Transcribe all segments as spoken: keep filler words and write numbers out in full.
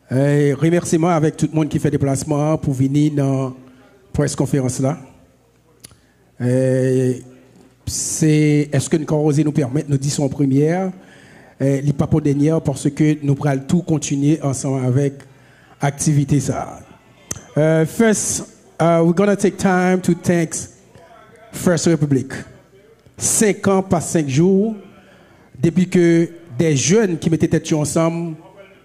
Eh, remèsiman avèk tout moun ki fè deplasman an pou vini nan près konferans la. Eh, se, èske n ka oze nou pèmèt nou di se yon premyè? Eh, li pa pou dènyè paske nou pral tou kontinye ansanm avèk aktivite sa a. Eh, first, uh, we're gonna take time to thank First Republic. Senk an pa senk jou depi ke de jèn ki mete tèt yo ansanm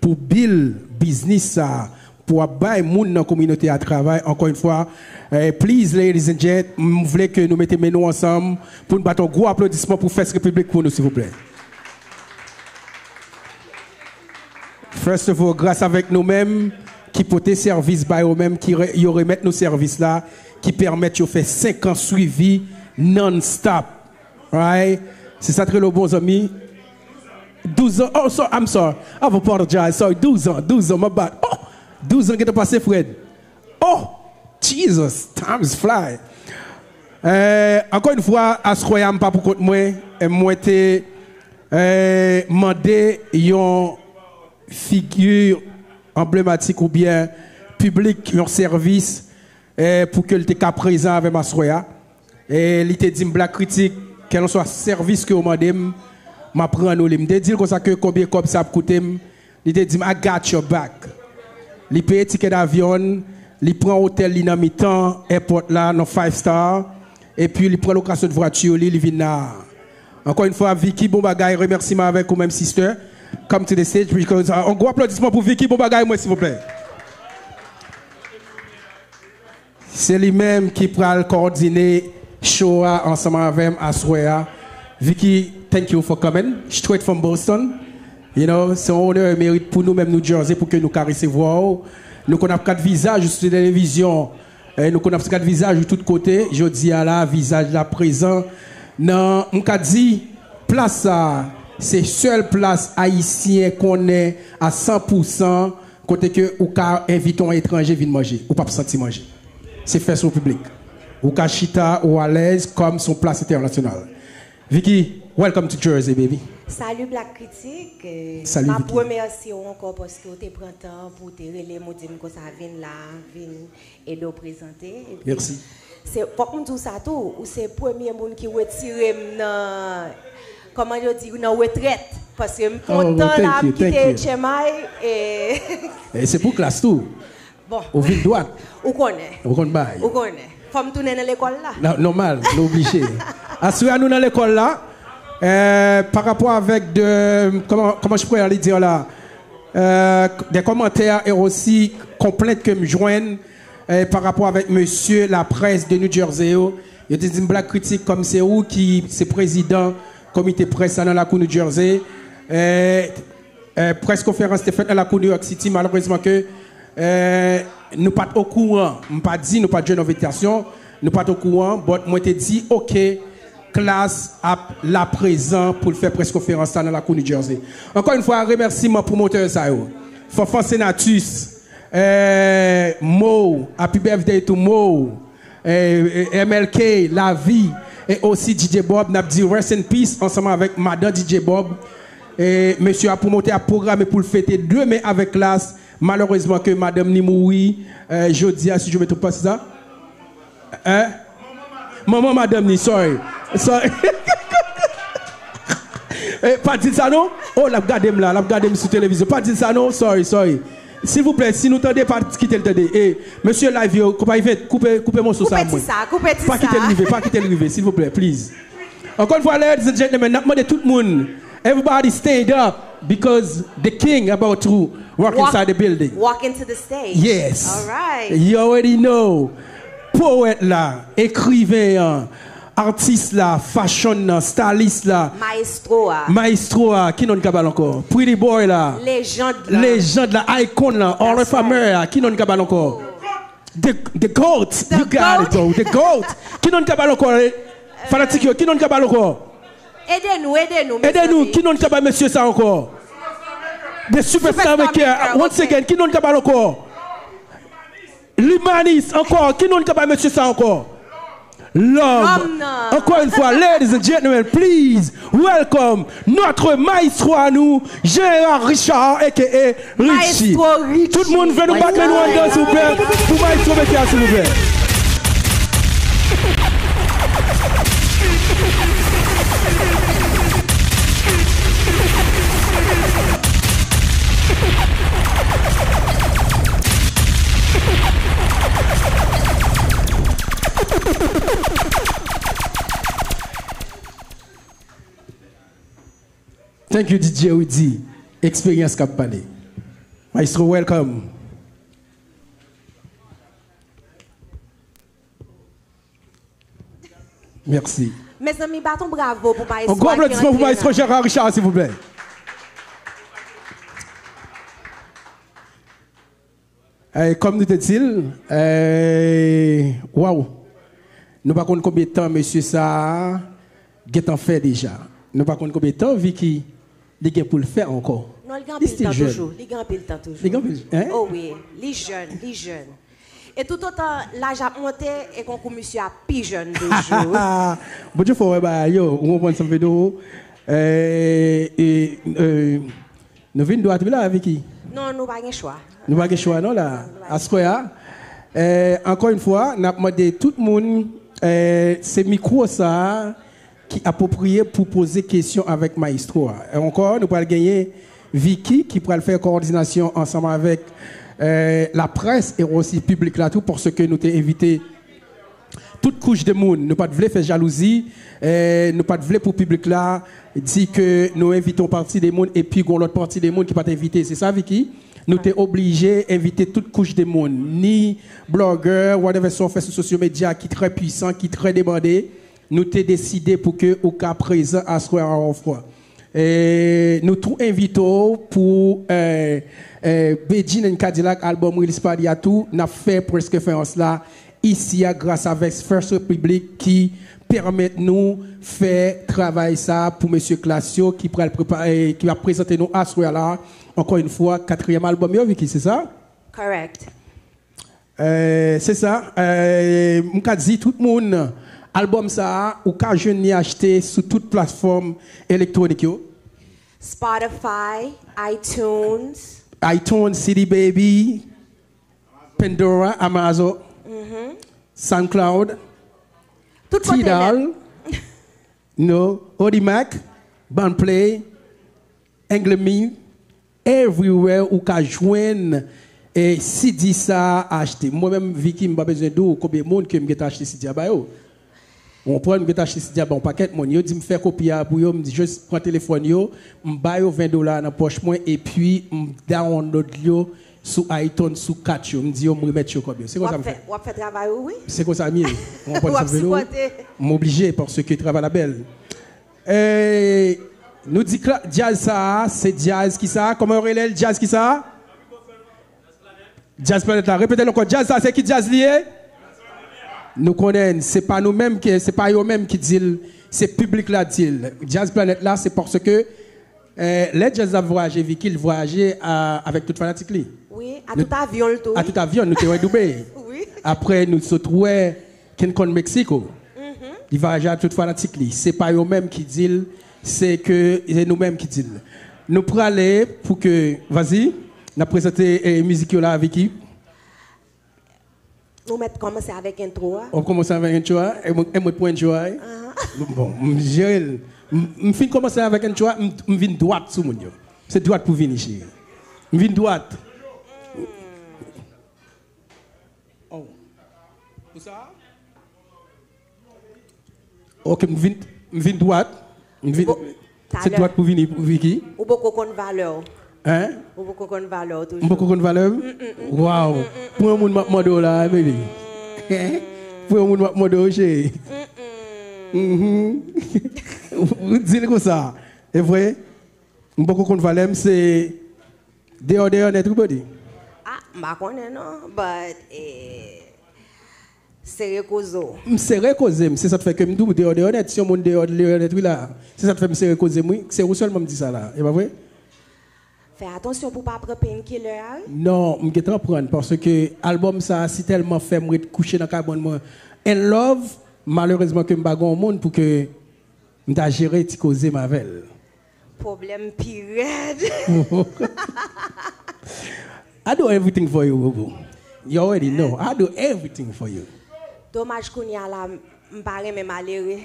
pou build biznis sa a, pou ap bay moun nan kominote a travay. Ankò yon fwa, eh, please, ladies and gent, m vle ke nou mete men nou ansanm pou n bat yon gwo aplodisman pou First Republic pou nou, silvouplè. First of all, gras avèk nou menm ki pote sèvis ba yo menm, ki re- yo remèt nou sèvis la, ki pèmèt yo fè senk an swivi non-stop. Right? Se sa k rele yon bon zanmi. Douz an. Oh, so, I'm sorry. I apologize. Sorry. Douz an. Douz an. My bad. Oh, douz an gentan pase, Fred. Oh, Jesus. Times fly. Eh, ankò yon fwa, aswè a m pa pou kont mwen. E mwen te eh, mande yon figi anblematik oubyen piblik yon sèvis, eh, pou ke l te ka prezan avè m aswè a. E li te di m, Black Critic, kèlenswa sèvis ke w mande m, m ap rann ou li. M te di l konsa ke konbyen kòb sa ap koute m. Li te di m, I got your back. Li peye tikè davyon, li pran otèl li nan mitan èpòt la, nan five star, epi li pran lokasyon vwati li, li vin la. Ankò yon fwa, Vicky, bon bagay, remèsiman avèk ou menm, sister. Come to the stage, because, uh, yon gwo aplodisman pou Vicky, bon bagay, mwen, silvouplè. Se li menm ki pral kowòdone show a ansanm avè m aswè a. Vicky, thank you for coming, straight from Boston. You know, se yon onè e merit pou nou menm New Jersey pou ke nou ka resevwa w. Nou konn ap gad vizaj ou sou televizyon, eh, nou konn ap gad vizaj ou tout kote. Jodi a la, vizaj la prezan nan, m ka di, plas sa a, se sèl plas ayisyen konnen a san pou san, kote ke ou ka envite yon etranje vin manje, ou p ap santi manje. Se First Republic. Ou ka chita, ou alèz, kòm se yon plas entènasyonal. Vicky, welcome to Jersey, baby. Salut Black Critic. Euh, Salut, m ap Vicky. Remèsye w ankò paske w te pran tan pou w te rele m, ou di m konsa vin la, vin ede w prezante. Epi, Merci. Se, fòk m di w sa tou, ou se premye moun ki retire m nan, kòman yo di, nan retrèt. Paske m pran tan la, m kite H M I, e E se pou klas tou. Bon. Ou vin dwat. Ou konnen. Ou konn bay. Ou konnen. Fò m tounen nan lekòl la. Non, nòmal, nou oblije. Aswè a nou nan lekòl la. Euh, pa rapò avèk de, comment, comment je pourrais aller dire là? Euh, des commentaires et aussi konplent ke m jwenn, eh, pa rapò avèk mesye laprès de New Jersey yo. Yo te di m, Black Critic, kòm se ou ki se prezidan komite près la nan lakou New Jersey, eh, eh, près konferans te fèt nan lakou New York City, malerezman ke, eh, nou pa t okouran, m pa di nou pa t jwenn envitasyon, nou pa t okouran, but mwen te di, oke, klas ap la prezan pou l fè près konferans la nan lakou New Jersey. Ankò yon fwa, remèsiman pwomotè sa yo. Fanfan Senatus, eh, Mo, happy birthday to Mo, eh, eh, M L K, Lavi, e osi D J Bob, n ap di rest in peace ansanm avèk madan D J Bob. E mesye a pwomotè a pwograme pou l fete demen avèk klas. Malerezman ke madanm ni mouri, eh, jodi a, si je me trompe pas, se sa? Hein? Manman madanm ni, sorry. Sorry. Eh, pa di l sa non. Oh, l ap gade m la, l ap gade m sou televizyon. Pa di l sa non, sorry, sorry. Silvouplè, si nou tande, pa kite l tande. E mesye live yo, konpayi vent, koupe, koupe moso sa a mwen. Koupe ti sa, koupe ti sa. Pa kite l rive, pa kite l rive, silvouplè, please. Ankò yon fwa, ladies and gentlemen, n ap mande tout moun, everybody stand up because the king about to walk inside the building. Walk into the stage. Yes. All right. You already know. Powèt la, ekriven an, atis la, fashion nan, stylist la, maestro a. Maestro a, ki non n ka ba l ankò? Pretty boy la. Lejand la. Lejand la, icon la, Hall of Famer a, ki non n ka ba l ankò? The, the goat. You got it, though. The goat. Ki non n ka ba l ankò, eh? Fanatik yo, ki non n ka ba l ankò? Ede nou, ede nou, ede nou, ki non n ka ba mesye sa ankò? The superstar maker, once again, ki non n ka ba l ankò? Limanis ankò, ki non n ka ba mesye sa ankò? Lòm. Lòm nan. Encore une fois, ladies and gentlemen, please welcome notre maestro à nous, Gérard Richard, aka Richie. Maestro Richie. Tout moun, vin nou bat men nou anndan, silvouplè, pou maestro mesye a, silvouplè. Thank you, D J Rudy. Eksperyans k ap pale. Maestro, welcome. Mèsi. Mezanmi, bat yon bravo pou maestro. Yon gwo aplodisman pou maestro Gérard Richard, silvouplè. Eh, kòm nou te di l, eh, waw, nou pa konn konbyen tan mesye sa a gentan fè deja. Nou pa konn konbyen tan Vicky li gen pou l fè ankò. Non, li gen anpil tan toujou. Li gen anpil tan toujou. Li gen anpil, hein? Oh wi, li jèn, li jèn. E toutotan laj ap monte, e konkou misye ap pi jèn toujou. Bondye fè w wè bagay yo, ou konprann sa m vle di w? Eh, e, eh, Nou vin dwat wi la, Vicky. Non, nou pa gen chwa. Nou pa gen chwa non la. Aswè a, eh, ankò yon fwa, n ap mande tout moun, eh, se mikwo sa a ki apwopriye pou poze kesyon avèk maestro a. E ankò, nou pral genyen Vicky ki pral fè kowòdinasyon ansanm avèk, eh, laprès e osi piblik la tou, paske nou te envite tout kouch de moun. Nou pa t vle fè jalouzi, eh, nou pa t vle pou piblik la di ke nou envite yon pati de moun epi gon lòt pati de moun ki pa t envite. Se sa, Vicky? Nou te oblije envite tout kouch de moun, ni blogger, whatever sa w fè sou social media ki trè pwisan, ki trè demande, nou te deside pou ke ou ka prezan aswè a yon fwa. E nou tou envite w pou, eh, eh, Bedjine and Cadillac, album Real Spadi a tou, n ap fè preskferans la isi a gras avèk First Republic ki pèmèt nou fè travay sa pou mesye Classio ki pral prepa-, eh, ki ap prezante nou aswè a la, ankò yon fwa, katriyèm album yo, Vicky, se sa? Correct. Eh, se sa, eh, m ka di tout moun, album sa a, ou ka jwenn li achte sou tout platfòm elektwonik yo. Spotify, iTunes. iTunes, C D Baby, Pandora, Amazon, SoundCloud, Tout kote nèt. Tidal, no, Audimack, Boomplay, Anglerme, everywhere ou ka jwenn, eh, C D sa a achte. Mwen menm, Vicky, m pa bezwen di w konbyen moun ke m gentan achte C D a ba yo. Ou konprann, m gentan achte C D a ba yon pakèt moun. Yo di m fè kopi a pou yo, m di jis pran telefòn yo, m ba yo ven dola nan pòch mwen, epi m download yo sou iTunes, sou kat yo. M di yo, m remèt yo kòb yo. Se konsa m fè. W ap fè travay ou, wi. Se konsa m ye. Ou konprann sa m vle di w? M oblije, paske travay la bèl. Eh, nou di kla-, djaz sa a, se djaz ki sa a? Kòman yo rele l? Djaz ki sa a? Djaz Planèt la. Repete l ankò. Djaz sa a, se ki djaz li ye? Nou konnen, se pa nou menm ki, se pa yo menm ki di l, se piblik la di l. Djaz Planèt la, se paske, eh, lè djaz la ap vwayaje, Vicky, l vwayaje a, avèk tout fanatik li. Wi, a tout avyon l tou, a wi. A tout avyon, nou te wè Dubai. Wi. Apre, nou sot wè Ken Kon Mexico. Li vwayaje a tout fanatik li. Se pa yo menm ki di l, se ke se nou menm ki di l. Nou prale pou ke, vas-y, n ap prezante, eh, mizik yo la, Vicky. Nou mèt kòmanse avèk entwo a. W ap kòmanse avèk entwo a? E mwen, e mwen pou entwo a, wi? Bon, m jere l. M, m fin kòmanse avèk entwo a, m, m vin dwat sou moun yo. Se dwat pou vini, cheri. M vin dwat. Oh. Pou sa? Ok, m vin, m vin dwat. M vin, se dwat pou vini, pou Vicky. Ou poko konn valè w. Hein? Ou poko konn valè w toujou. M poko konn valè m? Waw. Pou yon moun m ap mande w la, baby. Pou yon moun m ap mande w, cheri. Mhm. Ou di l konsa. E vre? M poko konn valè m, se deyò, deyò nèt, wi, body. Ah, m pa konnen non, but, eh, sere koze w. M sere koze m, se sa k fè ke m di w deyò, deyò nèt, si yon moun deyò, deyò nèt, wi la. Se sa k fè m sere koze m, wi. Se ou sèlman m di sa la, e pa vre? Fè atansyon pou w pa pran painkiller a, wi. Non, m gentan pran l, paske album sa a si tèlman fè m ret kouche nan kabann mwen. And love, Malerezman ke m pa gen yon moun pou ke m ta jere ti koze m avè l. Pwoblèm pi rèd. I do everything for you, boo boo. You already know. I do everything for you. Domaj kounye a la, m pa renmen malere.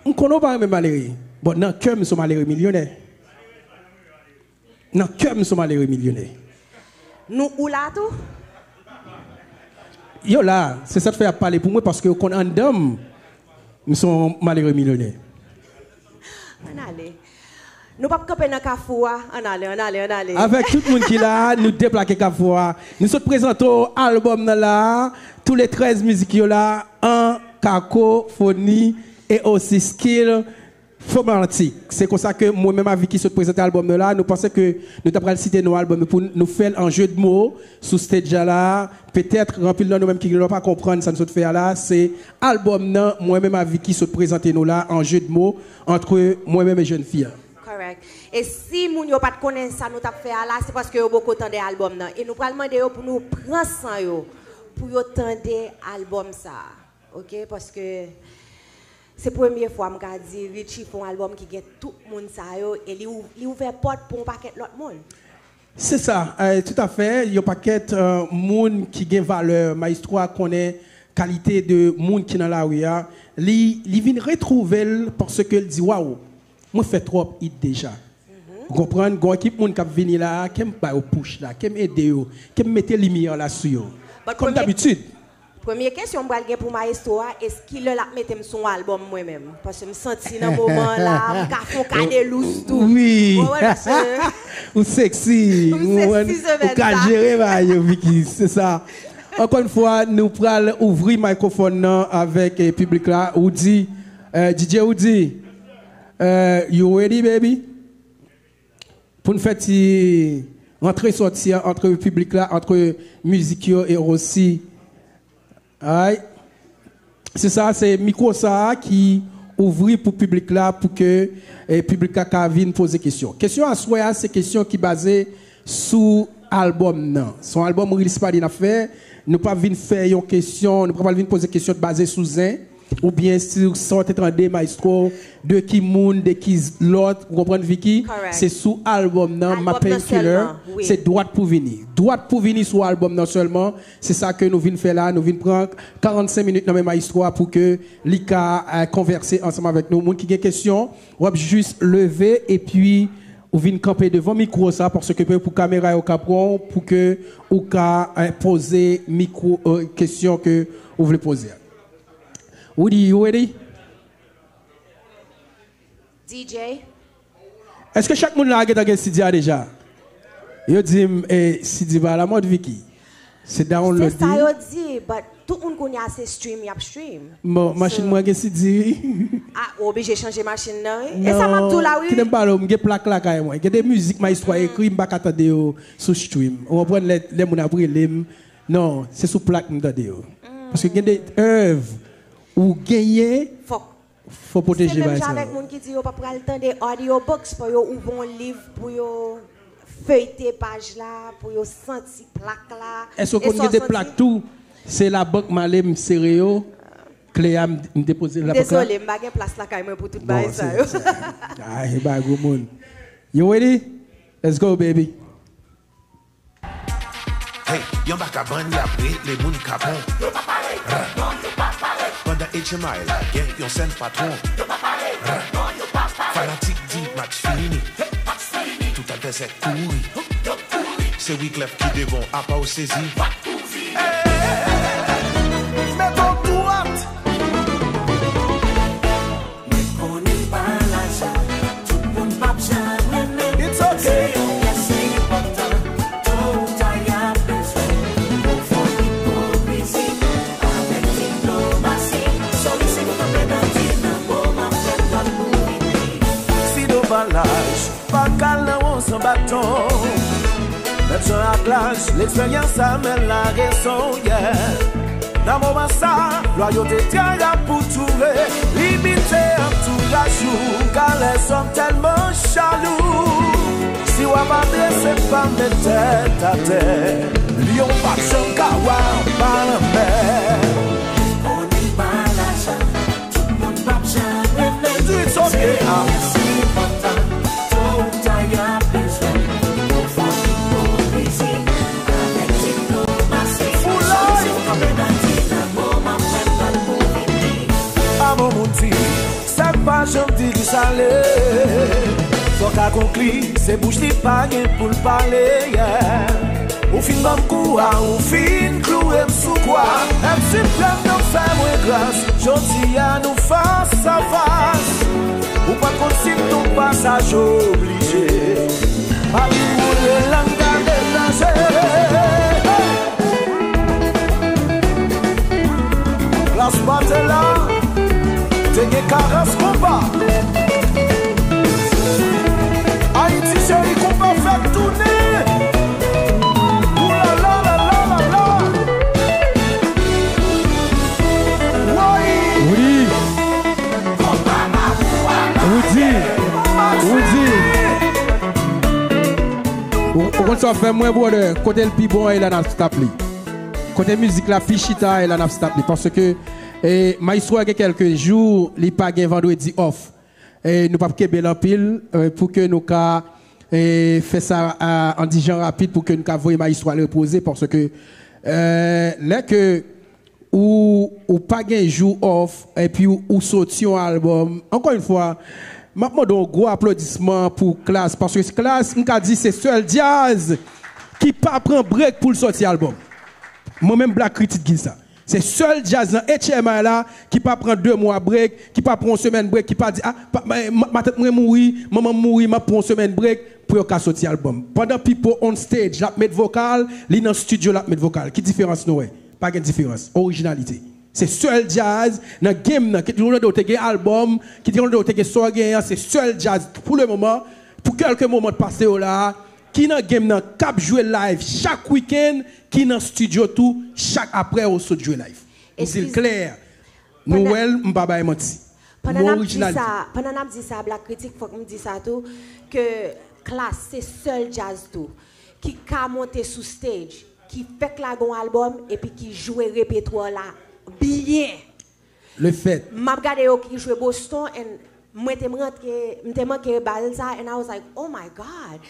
M konnen w pa renmen malere, but nan kè m se yon malere milyonè. Nan kè m se yon malere milyonè. Nou ou la tou? Yo la, se sa k fè y ap pale pou mwen paske yo konn anndan m, m se yon malere milyonè. Ann ale. Nou p ap kanpe nan kafou a. Ann ale, ann ale, ann ale. Avèk tout moun ki la, nou deplake kafou a. Nou sot prezante w albòm nan la, tou le trèz mizik yo la, an kakofoni e osi skill. Fomantik. Se konsa ke mwen menm ak Vicky sot prezante albòm nou la. Nou panse ke nou ta pral site non albòm nou pou nou fè l an jeu de mots sou stage la. Petèt, gen anpil nan nou menm ki gen dwa pa konprann sa nou sot fè a la. Se albòm nan, mwen menm ak Vicky sot prezante nou la an jeu de mots entre mwen menm e jèn fi a. Correct. E si moun yo pa t konnen sa nou t ap fè a la, se paske yo poko tande albòm nan. E nou pral mande yo pou nou pran san yo, pou yo tande albòm sa a. Ok, paske se premye fwa m ka di Richie fè yon albòm ki gen tout moun sa yo e li ou- li ouvè pòt pou yon pakèt lòt moun. Se sa, euh, tout à fait, yon pakèt euh, moun ki gen valè, Maestro a konnen kalite de moun ki nan lari a, li, li vin retwouve l paske l di waw, mwen fè twòp hit deja. Ou konprann? Gon ekip moun k ap vini la, ke m ba yo push la, ke m ede yo, ke m mete limyè la sou yo. Kòm dabitid. Premye kesyon m pral gen pou Maestro a, eski lè l ap mete m sou yon albòm mwen menm? Paske m santi nan moman an la, m ka fè yon kade lous tou. Wi. Ou wè, paske Ou sexy. M sexy semèn Ou ka sa. Jere bagay yo, Vicky. Se sa. Ankò yon fwa, nou pral ouvri mikrofòn nan avèk eh, piblik la. Ou di, eh, D J ou di, eh, you ready, baby? Pou n fè ti rantre sòti an antre piblik la, antre mizik yo e osi. Alright. Se sa, se mikwo sa a ki ouvri pou piblik la, pou ke eh, piblik la ka vin poze kesyon. Kesyon aswè a, se kesyon ki baze sou albòm nan. Se yon albòm Real Spadi n ap fè. Nou pa vin fè yon kesyon, nou pa vin poze kesyon baze sou zen. Oubyen si sa w te tande Maestro, de ki moun, de ki lòt, ou konprann Vicky? Se sou albòm nan, My Painkiller, se dwat pou vini. Dwat pou vini sou albòm nan sèlman, se sa ke nou vin fè la, nou vin pran karannsenk minit nan men Maestro a pou ke li ka eh, konvèse ansanm avèk nou. Moun ki gen kesyon, w ap jis leve epi ou vin kanpe devan mikwo sa, paske pou kamera yo ka pran w, pou ke ou ka eh, poze mikwo, eh, kesyon ke ou vle poze a. Woody, you ready? D J. Èske chak moun la gentan gen C D a deja? Yo di m eh, C D pa alamòd, Vicky. Se download. Se sa yo di, but tout moun kounye a se stream y ap stream. Bon, machin mwen gen C D wi. Ah, ou oblije chanje machin nan wi. E sa m ap di w la wi. Kite m pale w, m gen plak lakay mwen. Gen de mizik Maestro a ekri, m pa ka tande yo sou stream. Ou konprann lè, lè moun ap rele m. Non, se sou plak m tande yo. Paske gen de èv ou genyen, fò w pwoteje bagay sa yo. Se menm jan avèk moun ki di yo pa pral tande audiobooks, fò yo ouvri yon liv pou yo feyte paj la, pou yo santi plak la. Èske w konn gen de plak tou? Se labank m ale, m sere yo, kle a, m depoze l labank la. Dezole, m pa gen plas lakay mwen pou tout bagay sa yo. Ay, bagay gwo moun. You ready? Let's go, baby. Hey, y anba kabann y ap rele moun kapon. Yo pa pale, non, yo pa pale. Pandan H M I la gen yon sèn patwon. Yo pa pale, non, yo pa pale. Fanatik di match fini. Match fini. Tout advèsè kouri. Yo kouri. Se Wyclef ki devan w, apa w sezi. Mete w dwat. Mwen konnen pa lajan, tout moun p ap janm renmen m. Se yon pyès enpòtan, to ou ta y ap bezwen. Ou fè ipokrizi avèk diplomasi. Sòri si nou kanpe nan di nan moman fèt lòt pou vini. Si do pa laj, pa k al nan won san baton. Menm jan ak laj, leksperyans amèn larezon, yeah. Nan moman sa, lwayote tè a pou toure. Limite antouraj ou, ka lèzòm tèlman jalou. Si w ap adrese, pa met tèt atè. Lyon p ap janm ka wa anba lanmè. Konnen pa Konkli, se bouch li pa gen pou l pale, yeah. Ou fin ban m kou a, ou fin klouwe m sou kwa. M si m plè m nan fè mwen gras, jodi a nou fas a fas. Ou pa konn si m tou pasaj oblije. Papi woule la m gade danje. Hey! Klass pa te la, te gen karans konpa. Ayiti cheri, konpa fèk tounen. Ou la la la la la la. Woy! Woody! Woody! Woody! Ou, ou konn sa w fè mwen, brother? Kote l pi bon an, e la n ap stop li. Kote mizik la pi chita, e la n ap stop li. Paske, e, Maestro a gen kèlke jou, li pa gen vandredi off. E nou p ap kenbe l anpil, e, pou ke nou ka, e, fè sa, a, an di jan rapid pou ke nou ka voye Maestro al repoze. Paske, e, lè ke ou, ou pa gen jou off, epi ou, ou soti yon albòm. Ankò yon fwa, m ap mande yon gwo aplodisman pou Klass, paske Klass, m ka di se sèl djaz ki pa pran break pou l sòti albòm. Mwen menm Black Critic di sa. Se sèl djaz nan H M I la ki pa pran de mwa break, ki pa pran yon semèn break, ki pa di, "Ah, pa, ma, ma, matant mwen mouri, manman m mouri, m ap pran yon semèn break pou yo ka soti albòm." Pandan Pipo on stage, l ap met vokal, li nan studio, l ap met vokal. Ki diferans nou wè? Pa gen diferans. Orijinalite. Se sèl djaz nan game nan ki te konn tande w te gen albòm, ki te konn tande w te gen sa w genyen an, se sèl djaz pou le moman, pou kèlke moman t pase yo la, ki nan game nan, k ap jwe live chak weekend, ki nan studio tou, chak apre yo sot jwe live. M di l klè, nou wè l, m pa bay manti. Nou orijinalite. Pandan n ap di sa, pandan n ap di sa, Black Critic, fòk m di sa tou, ke Klass se sèl djaz tou ki ka monte sou stage, ki fèk lage yon albòm epi ki jwe repetwa la byen. Le fèt. M ap gade yo ki jwe Boston, and mwen te m rantre, m te manke bal sa, and I was like, "Oh my God."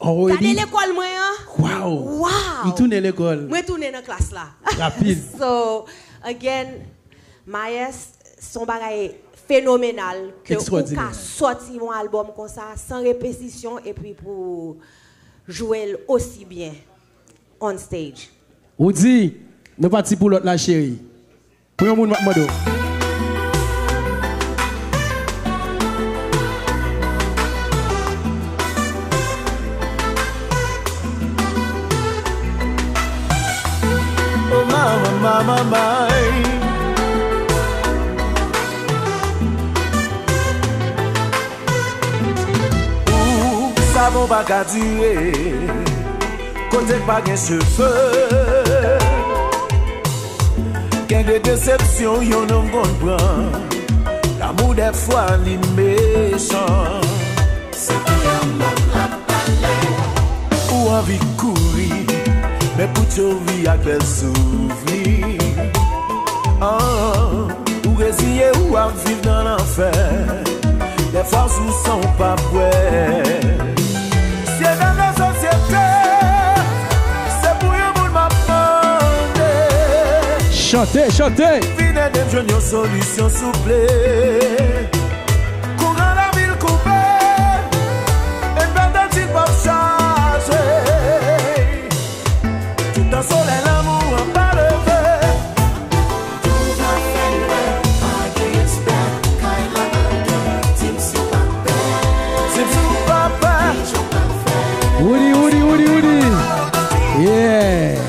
Already? Gade lekòl mwen an. Wow. Wow. M tounen lekòl. Mwen tounen nan Klass la. Rapid. So, again, Maes, se yon bagay fenomenal ke ou ka sòti yon albòm konsa, san repetisyon, epi pou jwe l osi byen on stage. Woody, nou pati pou lòt la, cheri. Pou yon moun m ap mande w. Oh, mama, mama, my. Ou savon pa ka dire kote k pa gen cheve. Gen de desepsyon yon nonm konn pran. Lanmou dèfwa li mechan. Se pou lanmou l ap pale. Ou anvi kouri, men pou tchovi ak bèl souvni. Ah, ou reziye ou ap viv nan lanfè. Dèfwa sou san w pa bwè. Sye dam nan sosyete, se pou yon moun m ap mande. Chante, chante. Vin ede m jwenn yon solisyon, souple. Kouran lavil koupe, e m pa santi l p ap chaje. Toutan solèy lanmou an pa leve. Tou pa fè l wè, pa gen respè. Kay la al gen, di m si w pa pè. Di m si w pa pè. Ki jan w pral fè? Woody, Woody, Woody, Woody. Yeah.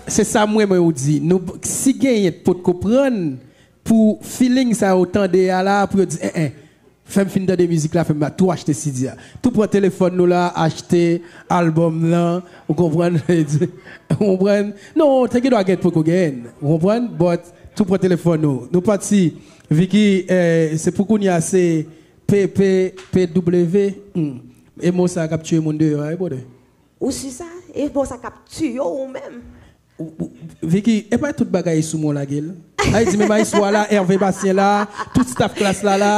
Se sa mwen, mwen ou di. Nou, si genyen potko prann pou feeling sa yo tande a la, pou yo di, en, en, fè m fin tande mizik la, fè m tou achte C D a. Tou pran telefòn nou la, achte albòm lan, ou konprann? Ou konprann? Non, te gen dwa gen potko genyen, ou konprann? But, tou pran telefòn nou. Nou pati, Vicky, eh, se pou kounye a, se P P P W. Hmm. E mo sa k ap tiye moun deyò a, wi, brother. Ou si sa? E mo sa k ap tiye w ou menm. Ou, ou, Vicky, e pa tout bagay sou mwen w lage l. Ay di, men maestro a la, Hervé Bastien la, tout staff Klass la la.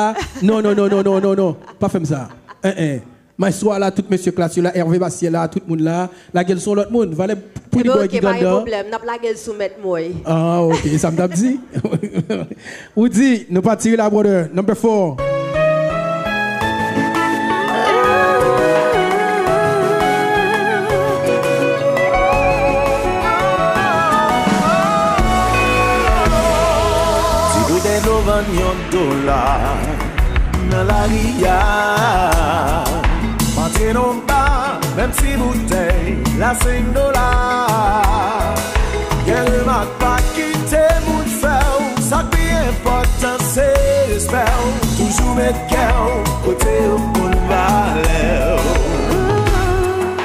Non, non, non. Pa fè m sa. En, en. Maestro a la, tout mesye Klass yo la, Hervé Bastien la, tout moun la. Lage l sou yon lòt moun. Valè pou di bòy ki anndan. Ebyen, oke, pa gen pwoblèm. N ap lage l sou Mèt Moy. Ah, oke. E sa m t ap di. Ou di, nou pa tire la, brother. Number four. Yon dola nan lari a. Mande non pa, menm ti boutèy la senk dola. Gen remak pa kite moun fè w. Sa k pi enpòtan se respè w. Toujou met kè w kote yo konn valè w.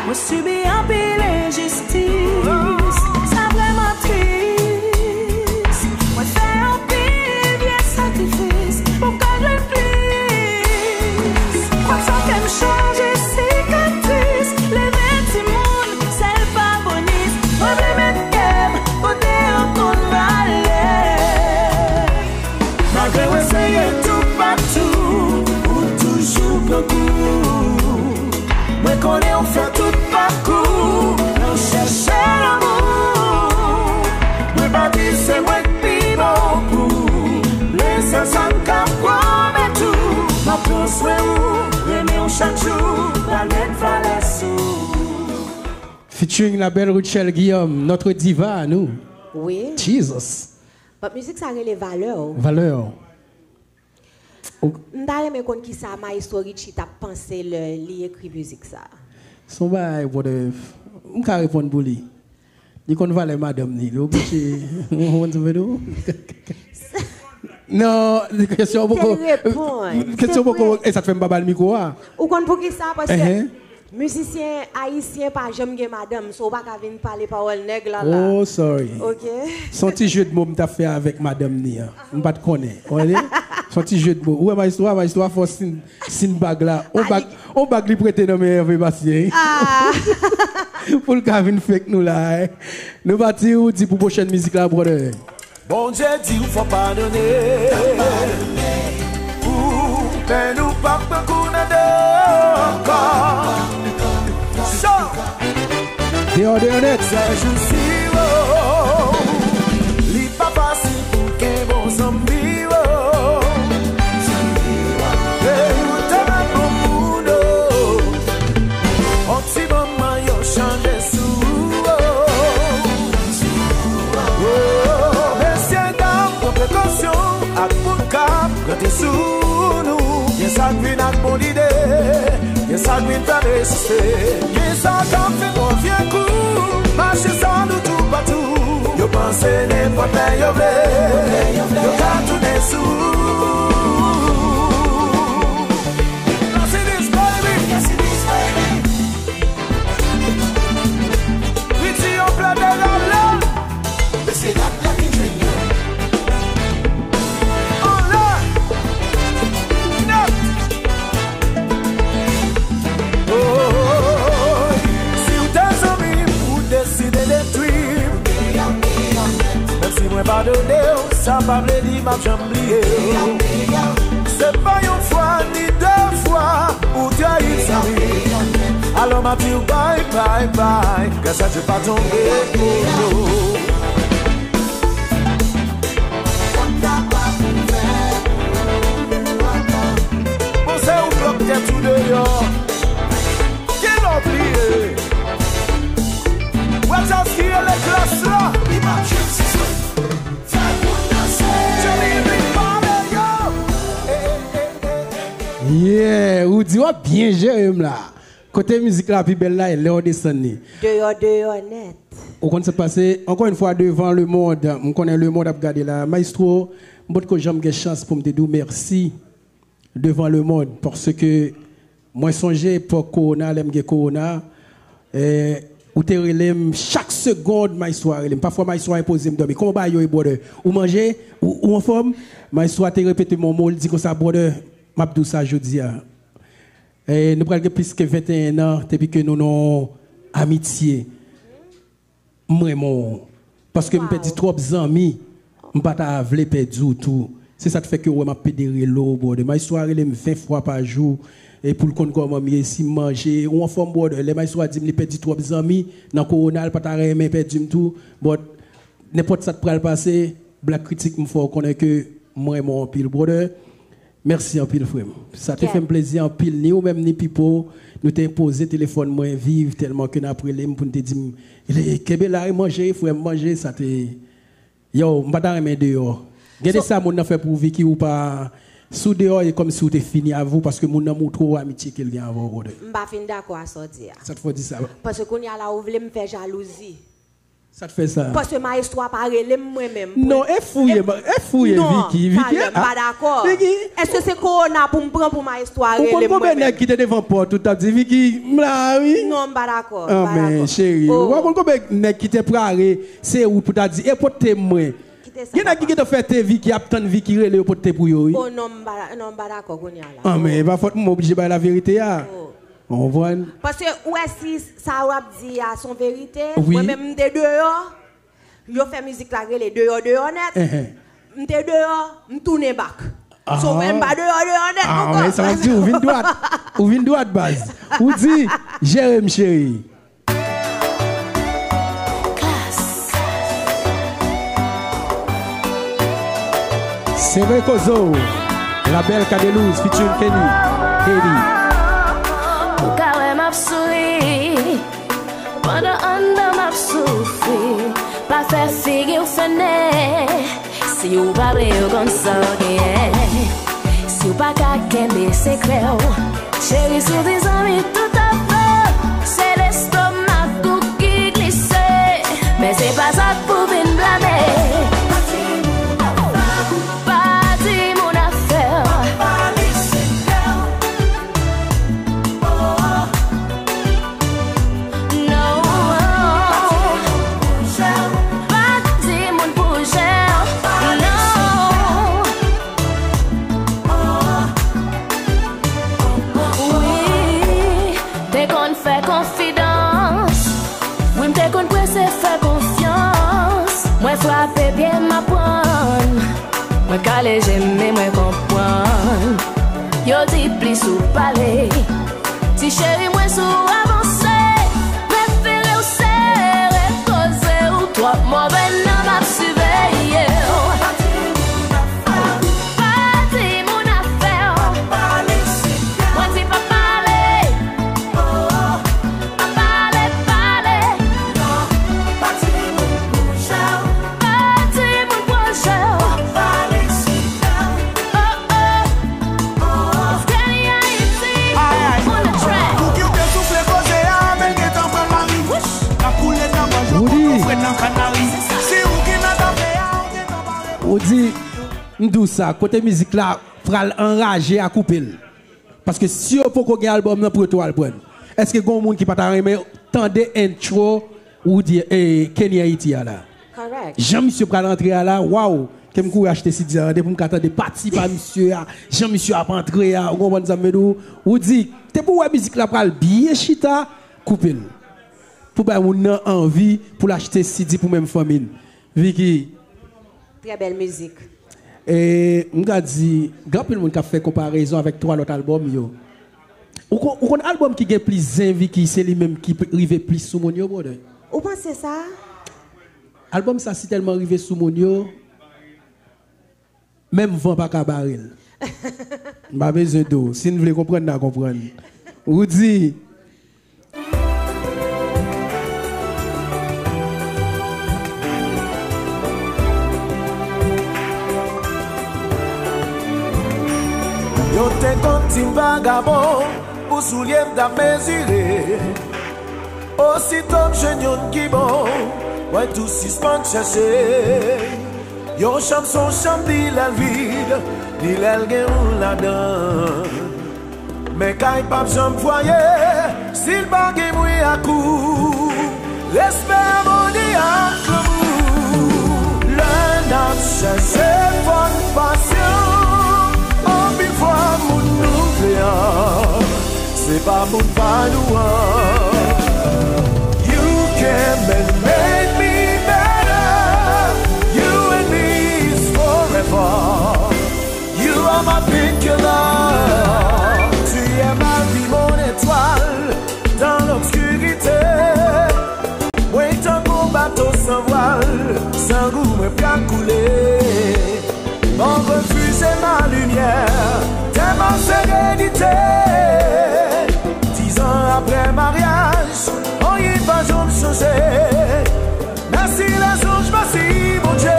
Mwen sibi anpil enjistis, sa vrèman tris. Mwen fè anpil vye sakrifis pou m ka jwenn plis. Fòk sa fè m chanje sikatris. Leve timoun, sèl pa bonis. Mwen vle met kè m kote yo konn valè. Malgre w eseye toupatou, ou toujou pran kou. Mwen konnen w fè tout pakou, nan chèche lanmou. Mwen pa di se mwen k pi bon pou ou, men sèl sa m ka pwomèt ou, m ap pran swen ou, renmen w chak jou, pral met valè sou ou. Featuring la belle Rutshelle Guillaume, notre diva à nous. Wi. Jesus. But mizik sa rele Valè w. Valè w. M ta renmen konn kisa Maestro Richie t ap panse lè li ekri mizik sa. Se yon bagay, brother, m ka reponn pou li. Li konn valè madanm li. Li oblije. Ou konprann sa m vle di w? Non, kesyon poko. Te reponn. Kesyon poko, e sa k fè m pa ba l mikwo a. Ou konn poukisa? Paske mizisyen ayisyen pa janm gen madanm, so w pa ka vin pale pawòl nèg la la. Oh, sorry. Ok. Se yon ti jeu de mots m t ap fè avèk madanm ni an. M pa t konnen. Ou konnen? Se yon ti jeu de mots. Ou wè Maestro a, Maestro a fò sin, sin bag la. On bag, on bag li prete nan men Hervé Bastien. Ah. Pou l ka vin fake nou la, eh. Nou pati, ou di pou pwochèn mizik la, brother. Bondye di w fò padone. Pou pèn ou p ap pran kou nan do ankò. Cho! Deyò, deyò nèt. Sèjousi, o, li pa fasil pou gen bon zanmi, o. E ou tèlman bon moun, o. On ti moman yo chanje sou ou, o. O, mesye dam, pran prekosyon ak moun k ap grate sou nou. Gen sa k vin ak bon lide, gen sa k vin fè reziste, gen sa k ap fè bon vye kou. Mache san nou toupatou, yo panse nenpòt lè yo vle, yo ka tounen sou ou. Cassidy's baby. Cassidy's baby. Richie, yon plè de gala. Mesye dam, la ki jwenn yo. Anlè. Nèt. Oh, si w te zanmi m, ou deside detwi m. Menm si mwen padone w, sa pa vle di m ap janm bliye w. Se pa yon fwa ni de fwa ou trayi m, zanmi. Alò m ap di w bye, bye, bye. Gras a Dye pa tonbe pou nou. Bon, se ou blòk tèt ou deyò. Kilè w bliye? Wè jazz ki rele klas la. Li pa jwenn si sou. Fè moun danse. Johnny Henry pale yo. Yeah, ou di w ap byen jere m la. Kote mizik la pi bèl la, e lè w desann li. Deyò, deyò nèt. Ou konn sa k pase? Encore une fois, devant le monde, m konnen le monde ap gade la. Maestro, m potko janm gen chans pou m te di w mèsi devant le monde, paske mwen sonje epòk kowona, lè m gen kowona, eh, ou te rele m chak segond, Maestro a rele m. Pafwa, Maestro a enpoze m dòmi. Kòman bagay yo ye, brother? Ou manje? Ou, ou anfòm? Maestro a te repete m yon mo, li di konsa, brother, m ap di w sa jodi a. Eh, nou pral gen plis ke venteyen an depi ke nou nan yon amitye. M renmen w. Paske m pèdi twòp zanmi, m pa ta vle pèdi w tou. Se sa k fè ke w wè m ap pede rele w, brother. Maestro a rele m ven fwa pa jou, e pou l konn kòman m ye, si m manje, ou anfòm, brother. Lè Maestro a di m li pèdi twòp zanmi, nan kowona, l pa ta renmen pèdi m tou. But, nenpòt sa k pral pase, Black Critic, m fè w konnen ke m renmen w anpil, brother. Mèsi anpil, frè m. Sa te fè m plezi anpil, ni ou menm, ni Pipo. Nou te poze telefòn mwen viv tèlman ke n ap rele m pou n te di m, "Kenbe la, e manje, frè m, manje." Sa te, yo, m pa ta renmen deyò. Gen de sa moun nan fè pou ou, Vicky, ou pa, si w deyò, e kòmsi ou te fini avè w, paske moun nan montre w amitye ke l gen avè w, brother. M pa fin dakò a sa w di a. Sa t fè w di sa? Paske kounye a la, ou vle m fè jalouzi. Sa t fè sa? Paske maestro a pa rele m mwen menm. Non, e fouye, e fouye, Vicky, Vicky, talè, m pa dakò. Vicky, èske se kowona pou m pran pou maestro a rele m mwen menm? Ou konn konbyen nèg ki te devan pòt ou t ap di, "Vicky, m la wi"? Non, m pa dakò, m pa dakò. Anmè, cheri, ou pa konn konbyen nèg ki te prare se ou pou ta di, "E pote m mwen." Gen nèg ki gentan fè te Vicky ap tann Vicky rele yo pote pou yo, wi. Oh non, m pa, non, m pa dakò kounye a la. Anmè, e pa fòt mwen, m oblije bay laverite a. Ou konprann? Paske ou wè si sa w ap di a se yon verite, wi, mwen menm m te deyò, yo fè mizik la rele deyò deyò nèt. M te deyò, m tounen bak. So, mwen m pa deyò deyò nèt ankò. Ah, men sa m ap di, ou vin dwat. Ou vin dwat, baz. Ou di, "Jere m, cheri." Seven Kozo, La Belle Cadelouse featuring Kenny, Kenny. Ou ka wè m ap souri pandan anndan m ap soufri. Pa fè figi w fennen. Si w pa vle yo konn sa w genyen, si w pa ka kenbe sekrè w, cheri, si w di zanmi tout afè w, se lestomak ou ki glise. Men se pa sa k pou vin blame. Pa di moun afè w. No. Pa di moun pou jè w. No. Wi, te konn fè konfidans. Wi, m te konn prese fè konfyans. Mwen frape pye m aprann. Mwen kale je m men mwen konprann. Yo di plis ou pale. Ti cheri mwen si w avanse, prefere w sere koze w. Twòp move nanm ap siveye w. Pa di moun afè w. Mwen di pa pale. Pa pale, pale. Pa di moun pwojè w. Oh, oh. Kenny Haiti on the track. Pouki w te soufle koze a, men gentan pran lari. N ap koule nan manj yo, Roody. Kote w fre nan Kanari. Si ou ki nan zafè a, ou gentan pare. Ou di, m di w sa, kote mizik la pral anraje a, koupe l. Paske si yo poko gen albòm nan, pou yo tou al pran l. Èske gen yon moun ki pa ta renmen tande intro Roody, eh, Kenny Haiti a la? Correct. Jan misye pral antre a la, waw, ke m kouri achte C D a, tande pou m ka tande pati pa misye a, jan misye ap antre a, ou konprann sa m vle di w? Roody, te pou wè mizik la pral byen chita, koupe l. Pou bay moun nan anvi pou l achte C D pou menm fanmi l. Vicky. Trè bèl mizik. E, m ka di, gen anpil moun k ap fè konparezon avèk twa lòt albòm yo. Ou kon-, ou konn albòm ki gen plis zen Vicky, se li menm ki p-, rive plis sou moun yo, brother? Ou panse sa? Albòm sa si tèlman rive sou moun yo, menm van pa ka bare l. M pa bezwen di w. Si n vle konprann, n a konprann. Roody. Yo te konn di m vagabon, pou soulye m t ap mezire. Osito m jwenn youn ki bon, mwen tou sispann chèche. Yon chanm se yon chanm, ni lè l vid, ni lè l gen ou ladan. Men kay p ap janm fwaye si l pa gen bri ak ou. Respè, abòne ak lanmou. Lè n ap chèche, fò n pasyan. Anpil fwa, moun nou vle a, se pa moun pa nou an. You can make, make me better. You and me is forever. You are my painkiller. Tu es ma vie, mon étoile dans l'obscurité. Mwen tankou bato san vwal, san gou mwen pral koule. Mon refuge et ma lumière, t'es ma sérénité. Dizan apre maryaj, anyen pa janm chanje. Mèsi lèzanj, mèsi Bondye.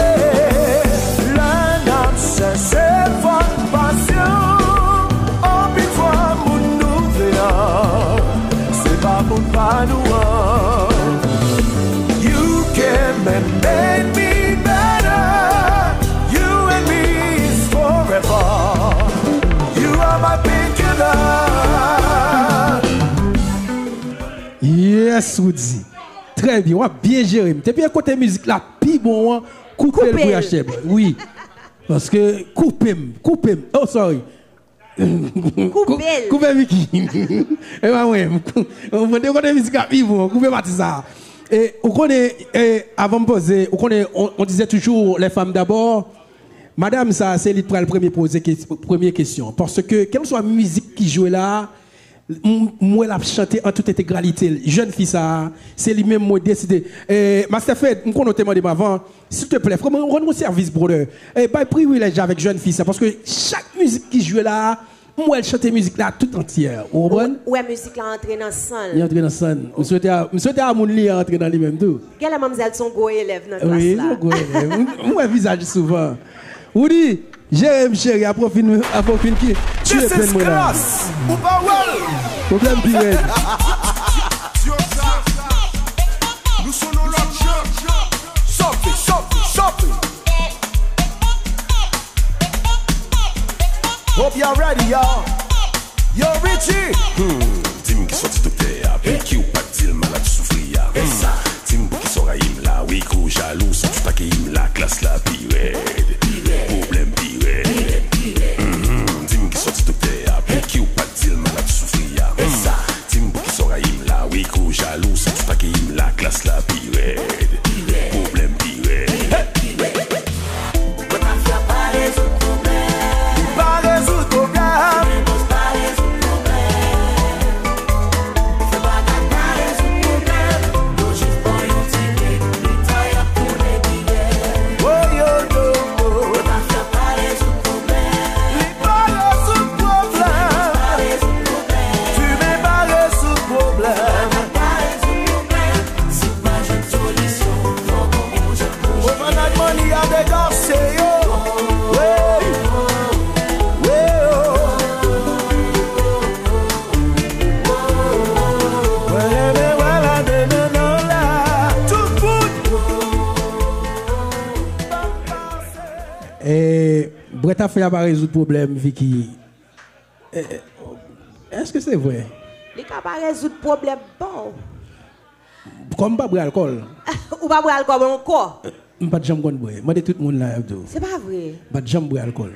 Lè n And made me better. You and me is forever. You are my painkiller. Yes, Roody. Trè byen, w ap byen jere m. Depi e kote mizik la pi bon an, koupe l pou H T M. Wi. Paske koupe m, koupe m. Oh, sorry. Koupe l. Koupe Vicky. E pa mwen. Mwen te konnen mizik la pi bon. Koupe pati sa. E ou konnen, e, avan m poze, ou konnen, on, on disait toujours les femmes d'abord. Madanm sa, se li t pral premye poze ke, premye kesyon. Paske, kèlkeswa mizik ki jwe la, m, m wè l ap chante an tout entegralite l. Jèn fi sa, se li menm mwen deside. E, Master Fed, m konnen w te mande m avan. Silteplè, frè mwen, rann mwen sèvis, brother. E, bay privilèj avèk jèn fi sa, paske chak mizik ki jwe la, m wè l chante mizik la tout antyè. Ou konprann? Ou wè mizik la antre nan san l. Li antre nan san l. M swete a, m swete a moun li an antre nan li menm tou. Genlè manmzèl se yon gwo elèv nan klas la. Wi, se yon gwo elèv. M, m wè vizaj li souvan. Roody, jere m cheri, apre w fin, apre w fin ki, tiye penn mwen la. Ou pa wè l. Pwoblèm pi rèd. Yo sa, nou sou nou lòt jan. Sofe, sofe, sofe. Hope y'all ready, y'all. Yo, Richie. Hmm, di m ki sòti doktè a, pikiw pa t di l malad soufri a. Hmm, di m pou ki sa w rayi m la, wi gwo jalou, sa w t pa keyi m la, klas la pi rèd. Pwoblèm pi rèd. Mhm, di m ki sòti doktè a, pikiw pa t di l malad soufri a. Hmm, di m pou ki sa w rayi m la, wi gwo jalou, sa w t pa keyi m la, klas la pi rèd. Pwoblèm pi rèd. Mwen pa fè pa rezoud pwoblèm. Li pa rezoud pwoblèm. Mendoz pa rezoud pwoblèm. Fè bagay pa rezoud pwoblèm. Yo jis ban yon ti lik, li ta y ap tounen biyè. Oh, yo, yo, yo. Mwen pa fè pa rezoud pwoblèm. Li pa rezoud pwoblèm. Fimen pa rezoud pwoblèm. Ou pa nan mani a degase yo. Wey, wey, oh. Wè, men wè la de nan nan la. Tout bout. E, bwè ta fè a pa rezoud pwoblèm, Vicky. E, èske se vre? Li ka pa rezoud pwoblèm pa w. Kòm m pa bwè alkòl. Ou pa bwè alkòl ankò? M pa t janm konn bwè. Mande tout moun la, y ap di w. Se pa vre. M pa t janm bwè alkòl.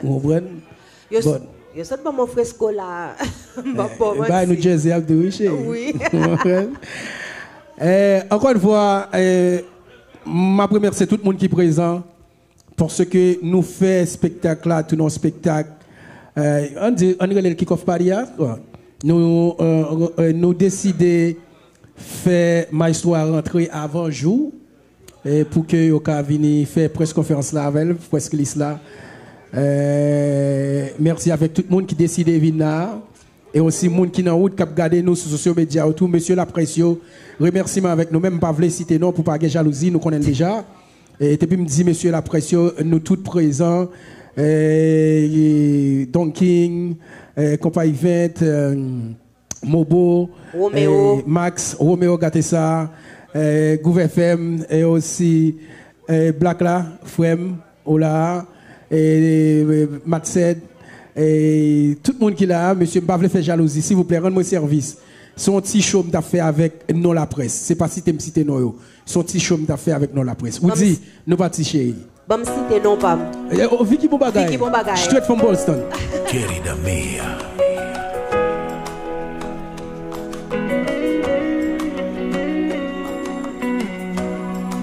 Ou konprann? Yo, yo sot ban m yon fresko la. M p ap ba w manti. Bay New Jersey ap di w, wi, cheri. Wi. Ou konprann? Eh, encore une fois, eh, m ap remèsye tout moun ki prezan. Paske nou fè espektak la tounen yon espektak, eh, ann di, ann rele l kick-off party a. Nou, eh, eh, nou deside fè maestro a rantre avan jou, eh, pou ke yo ka vini fè press conference la avè l, press release la. Eh, mèsi avèk tout moun ki deside vin la. E osi moun ki nan wout k ap gade nou sou sosyo medya yo tou, mesye laprès yo, remèsiman avèk nou menm, m pa vle site non pou pa gen jalouzi, nou konnen l deja. E depi m di mesye laprès yo, nou tout prezan, e, Don King, e, Konpa Event, e, Mobo, Romeo. E, Max, Romeo Gatesa, e, Groove F M, e osi, e, Black la, frè m, Ola, e, e, Matsed, e, tout moun ki la, mesye, m pa vle fè jalouzi, silvouplè, rann mwen sèvis. Se yon ti show m t ap fè avèk non laprès. Se pa site m site non yo. Se yon ti show m t ap fè avèk non laprès. Woody, nou pati, cheri. Ban m site non pa m. E, oh, Vicky bon bagay. Vicky bon bagay. Straight from Boston. Querida mía.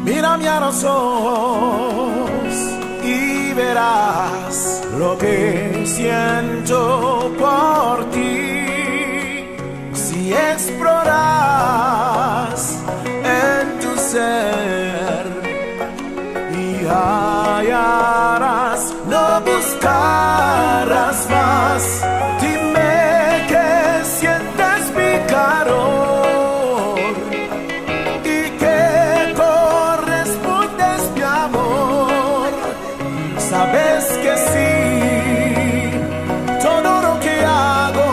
Mírame a los ojos y verás lo que siento por ti. Si exploras en tu ser y hallarás, no buscarás más. Dime qué sientes mi calor y qué correspondes mi amor. Sabes que sí, todo lo que hago,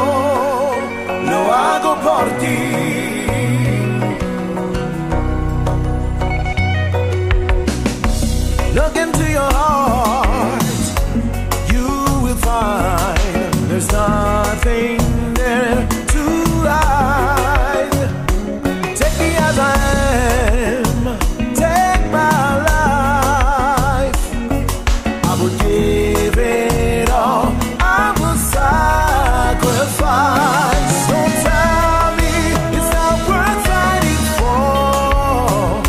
lo hago por ti. Look into your heart, you will find there's nothing there to hide. Take me as I am, take my life. I would give it all, I would sacrifice. Don't tell me it's not worth fighting for.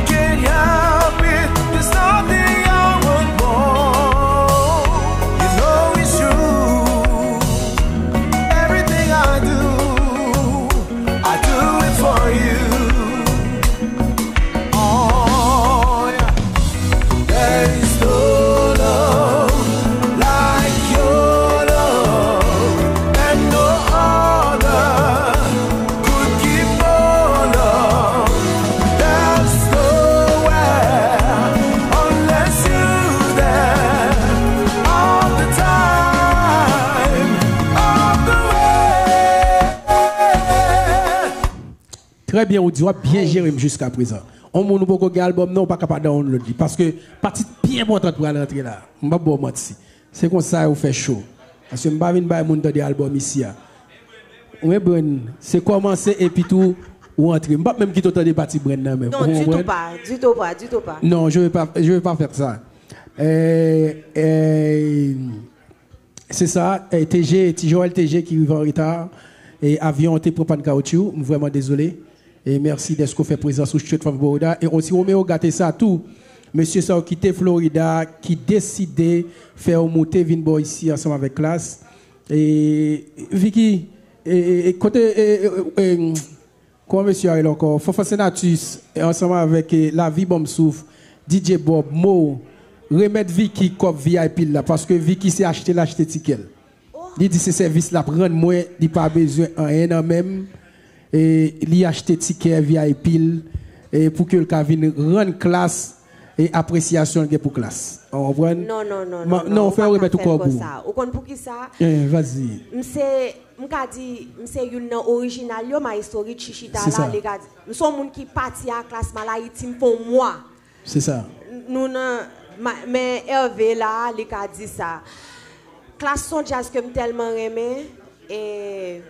Can't help it, there's nothing I want more. You know it's true. Everything I do, I do it for you. Oh, yeah. There is no love like your love, and no other could give more love. There's nowhere unless you there all the time of the way. Trè byen, ou di w ap byen jere m jiskaprezan. On moun ou poko gen albòm nan, ou pa ka pa download li. Paske pati byen enpòtan pral rantre la. M p ap ba w manti. Se konsa yo fè cho. Paske m pa vin bay moun tande albòm isi a. Ou konprann? Se kòmanse epi tou ou antre. M p ap menm kite w tande pati Brenn nan menm. Ou konprann? Non, ditou pa, ditou pa, ditou pa. Non, je vais pas, je vais pas faire ça. Eh, eh, Se sa, eh, T G, Ti Joel T G ki rive an reta. E avyon an te pran pàn kawotchou, m vrèman dezole. E mèsi dèske w fè prezans ou Straight from Florida. E osi Romeo gate sa tou. Mesye sa yo kite Florida, ki deside fè yo moute vin bò isi ansanm avèk Klass. E Vicky, e, e, e, kote, e, e, e, Kòman mesye a rele ankò? Fanfan Senatus, e, ansanm avèk, e, Lavi Bonm Souf, D J Bob, Mo, remèt Vicky kòb V I P l la, paske Vicky se achte l achte tikè l. Li di se sèvis l ap rann mwen, li pa bezwen anyen nan men m. E, li achte tikè V I P l, e, pou ke l ka vin rann Klass, e, apresyasyon l gen pou Klass. Ou konprann? Non, non, non, non, non, non, ou fè yo remèt ou kòb ou. Ou konn poukisa? Eh, vas-y. M se M ka di, m se youn nan orijinal yo, Maestro Richie chita la, li ka di, m se yon moun ki pati a Klass m al Ayiti, m fè yon mwa. Se sa. Nou nan, ma, men Hervé la, li ka di sa. Klass se yon djaz ke m tèlman renmen, e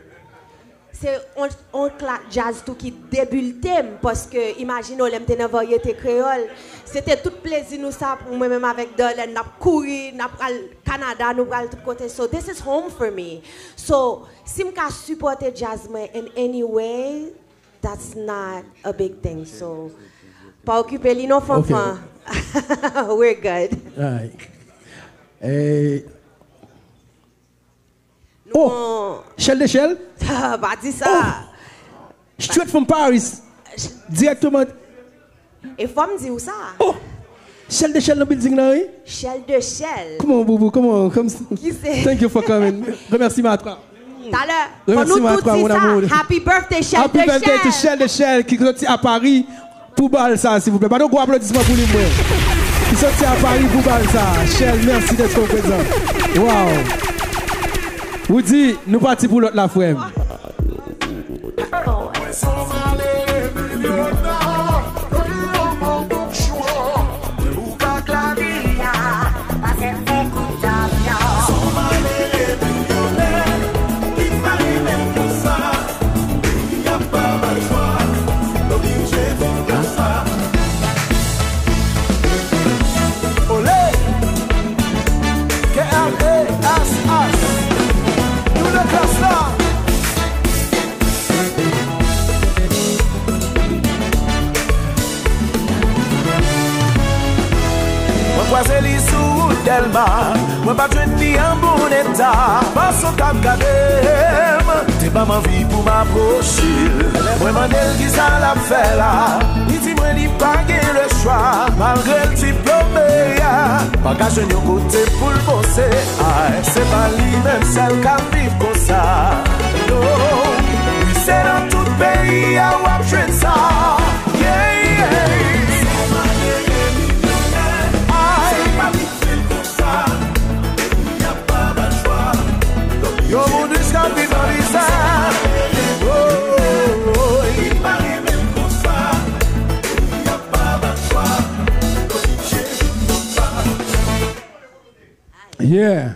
se yon, yon kla, djaz tou ki debilte m, paske imajine w lè m te nan varyete kreyòl, se te tout plezi nou sa pou mwen menm avèk Darlene, n ap kouri, n ap pral Kanada, nou pral tout kote. So, this is home for me. So, si m ka sipòte djaz mwen in any way, that's not a big thing. So, pa okipe li non, Fanfan. We're good. Alright. Eh, oh! Shell de Shell? Pa di sa. Oh! Straight from Paris. Direkteman. E fò m di w sa. Oh! Shell de Shell nan building nan, wi. Shell de Shell. Come on, boo boo, come on. Come, thank you for coming. Remèsiman a twa. Talè, fò nou tout di sa. Happy birthday, Shell de Shell. Happy birthday to Shell de Shell ki soti a Paris pou bal sa, silvouplè. Ba nou gwo aplodisman pou li, mwen. Ki soti a Paris pou bal sa. Shell, mèsi dèske w prezan. Wow. Woody, nou pati pou lòt la, frè m. Mwen se yon malere milyonè, ou pa klariya, pa sèten kout tabya. Se yon malere milyonè, ki pa renmen konsa, peyi a pa bay chwa, oblije viv konsa. Olé! K L A S S. Nou nan Klass la. Mwen kwaze li sou wout Dèlma, mwen pa t jwenn li an bon eta. Fason k ap gade m, te ban m anvi pou m apwoche l. Mwen mande l kisa l ap fè la, li di mwen li pa gen lechwa, malgre l diplome a, pa ka jwenn yon kote pou l bose. Ay, se pa li menm sèl k ap viv konsa. Non, wi, se nan tout peyi a w ap jwenn sa. Yeah, yeah. Ay. Yon moun riske ap viv nan mizè. Oh, oh, oh. Li pa renmen m konsa. Peyi a pa bay chwa. Oblije Yeah.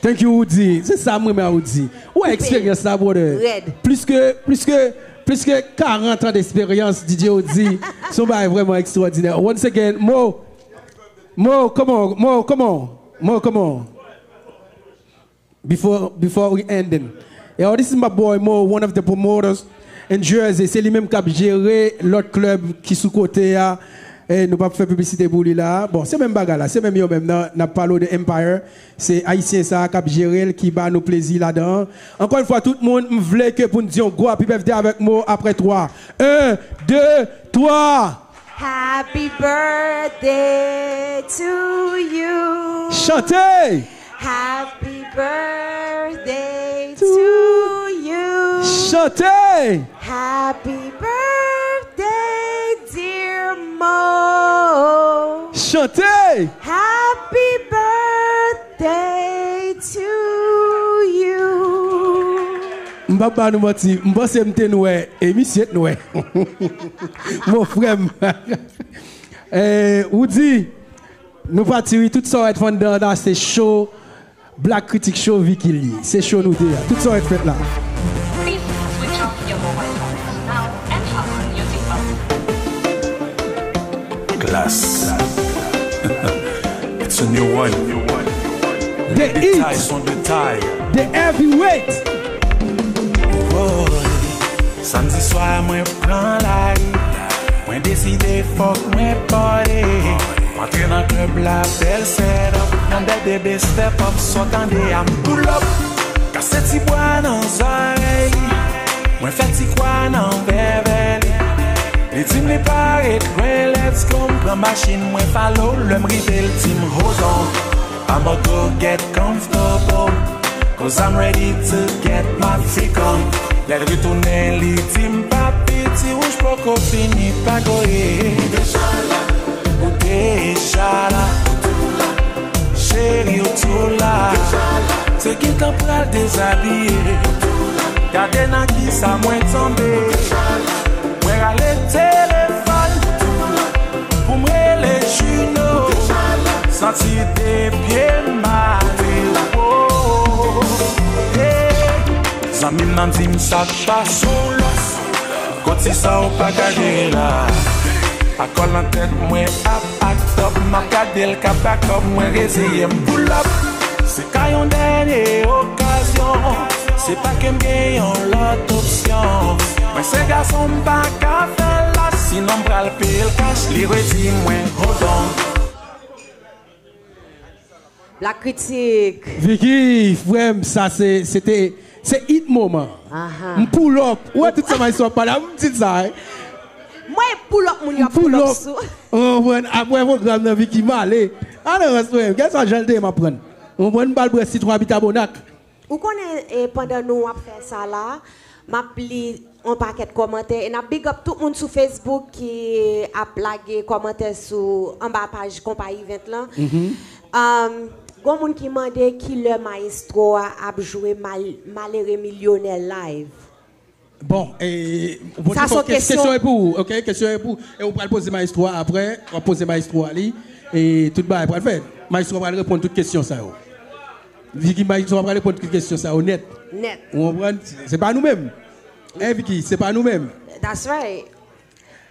Thank you, Woody. Se sa m renmen a Woody. Ou wè eksperyans la, brother. Red. Plis ke, plis ke, plis ke karant an d'eksperyans, D J Woody. Se yon bagay vrèman ekstwòdinè. Once again, Mo, Mo, come on, Mo, come on, Mo, come on. Before, before we ending. Yo, this is my boy Mo, one of the promoters in Jersey. Se li menm k ap jere lòt klèb ki sou kote a. E nou p ap fè piblisite pou li la. Bon, se menm bagay la, se menm yo menm nan, n ap pale de Empire. Se Ayisyen sa a k ap jere l, ki ba nou plezi ladan. Ankò yon fwa, tout moun, m vle ke pou n di yon gwo happy birthday avèk Mo apre twa. En, de, twa. Happy birthday to you. Chante! Happy birthday to you. Chante! Happy birthday, dear Mo. Chante! Happy birthday to you. M p ap ba nou manti, m panse m te nwè, e misye t nwè. Mon frè m. Eh, Woody, nou pati wi, tout sa w wè t fè anndan an la, se show Black Critic Show Vicky li. Se show nou te a. Tout sa w wè t fèt la. Please switch off your mobile phones now and fasten your seatbelt. Class. It's a new one. The heat. Détail son détail. The heavyweight. Woy, samdi swa mwen pran lari. Mwen deside fòk mwen pale. Mwen antre nan klèb la, bèl setup. Nan dè bebe step up, sa w tande a m pull up. Kase ti bwa nan zòrèy. Mwen fè ti kwa nan vèvè li. Li di m li pa ret lwen, let's go. M pran machin, mwen follow. Lè m rive, l di m, hold on. I'ma go get comfortable, 'cause I'm ready to get my freak on. Lè l retounen, li di m, papi, ti wouj poko fini pa goye. Ou deja la. Cheri, ou tou la. Se gentan pral dezabiye. Gade nan kisa mwen tonbe. Mwen rale telefòn pou m rele Juno. Santi de pye m ale wo. Hey. Zanmi m nan di m sa k pase w la. Koti sa w pa ka jere la. Akò nan tèt mwen ap act up. M ap gade l k ap back up. Mwen reziye m pull up. Se ka yon dènye okazyon. Se pa ke m gen yon lòt opsyon. Mwen se gason, m pa ka fè l la. Sinon m pral peye l cash. Li redi mwen, hold on. Black Critic. Vicky, frè m, sa se, se te, se hit moman. Aha. M pull up. Ou wè tout sa Maestro ap pale a, m di l sa, wi. Mwen pull up, moun yo ap pull up sou. Ou konprann? Apre pwogram nan, Vicky, m ale. Ale rans, frè m. Gad sa jan l te ye m ap pran. Ou konprann? M ba l bwè sitwon a bitabonak. Ou konnen, e, pandan nou ap fè sa la, m ap li yon pakèt kòmantè e n ap big up tout moun sou Facebook ki ap lage kòmantè sou anba paj Konpa Event lan. Mhm. Um, gon moun ki mande kilè Maestro a ap jwe Mal-, Malere Milyonè live. Bon, e, ou poze sa, se yon kes-, kesyon. Kesyon e pou ou, ok? Kesyon e pou ou. E ou pral poze Maestro a apre, w ap poze Maestro a li, e tout bagay pral fèt. Maestro a pral reponn tout kesyon sa yo. Vicky, Maestro a pral reponn tout kesyon sa yo nèt. Nèt. Ou konprann? Se pa nou menm. Hein, Vicky, se pa nou menm. That's right.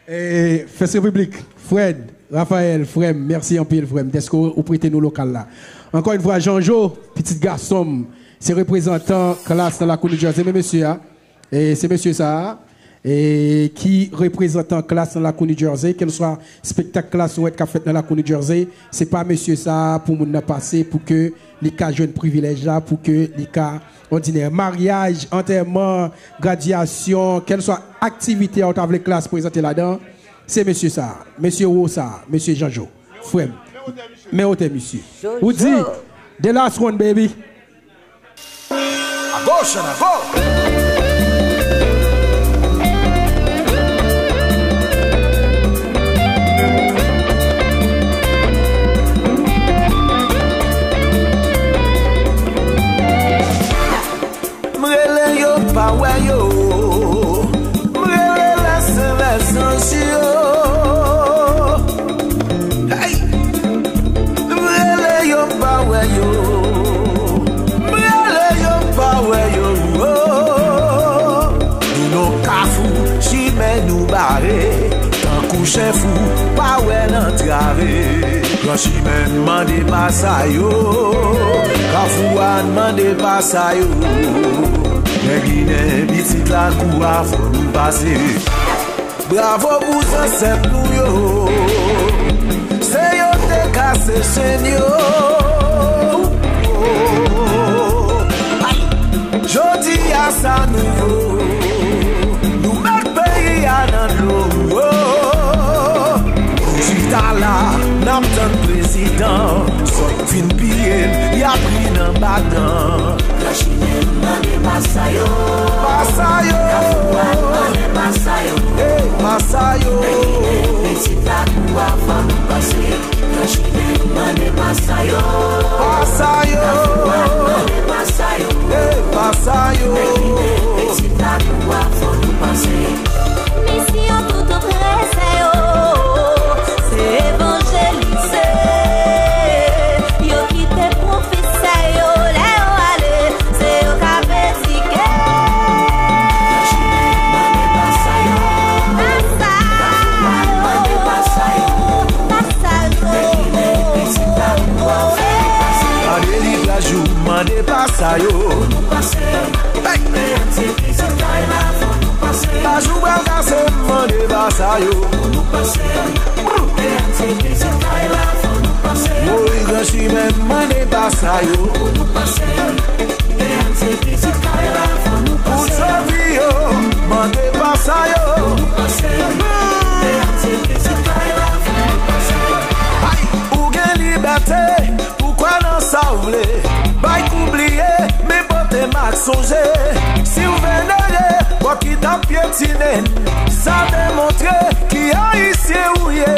E, First Republic, Fred, Raphaël, frè m, mèsi anpil, frè m, dèske ou prete nou lokal la. Ankò yon fwa, Jean-Jo, pitit gason m, se reprezantan Klass nan lakou New Jersey, men mesye a, e, se mesye sa a, e, ki reprezantan Klass nan lakou New Jersey, kèlswa spektak Klass nou wè k ap fèt nan lakou New Jersey, se pa mesye sa a pou moun nan pase, pou ke li ka jwenn privilèj la, pou ke li ka, òdinè, maryaj, antèman, gradyasyon, kèlswa aktivite a ou ta vle Klass prezante ladan, se mesye sa a, mesye wo sa a, mesye Jean-Jo, frè m. Men wotè misye. Ou di, the last one, baby. Agoch, agoch. M rele yo, pa wè yo. M rele lès, lès anj yo. Hey! M rele yo, pa wè yo. Pa wè l antrave. Gran chimen n mande pa sa yo. Kafou a n mande pa sa yo. Men Ginen pitit lakou a fò nou pase. Bravo pou zansèt nou yo. Se yo te kase chenn yo. Ay! Jodi a sa nouvo. Nou met peyi a nan dlo. Nou chita la, n ap tann prezidan. Sòt vin piye n, y ap ri nan badan. Gran chimen mande pa sa yo. Pa sa yo. Kafou a mande pa sa yo. Ey, pa sa yo. Pitit lakou a fò nou pase. Gran chimen mande pa sa yo. Pa sa yo. Kafou a mande pa sa yo. Ey, pa sa yo. Pitit lakou a fò nou pase. Misyon tout opresè yo, se evanjelize. Yo kite pwofesè yo, lè yo ale, se yo k ap edike. Pa sa yo, pa sa yo. Mande liv lajou, mande pa sa yo. Hey! Lajou pral kase, mande pa sa yo. Woy, gran chimen, mande pa sa yo. Pou sòvi yo, mande pa sa yo. Ay, ou gen libète pou kwè nan sa w vle. Bay kou bliye, men pote m ak sonje. Si w venere, bò ki t ap pyetine n, sa demontre ki ayisyen ou ye.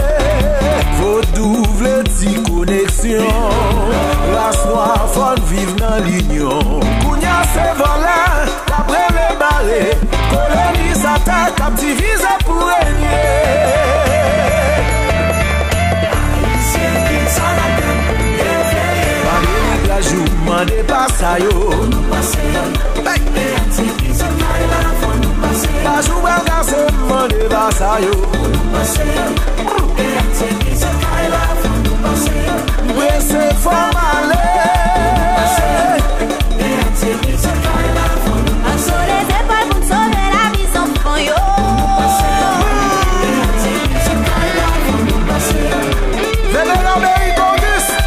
Vodou vle di koneksyon. Ras nwa fò n viv nan linyon. Kounya se vòlè k ap rele bare. Kolonizatè k ap divize pou renye. Ayisyen ki sa ladan, reveye. Mande lajou, mande pa sa yo. Hey! Lajou pral kase, mande pa sa yo. Prese fò m ale. Asole zepòl pou n sove lavi zanfan yo. Venerable Auguste.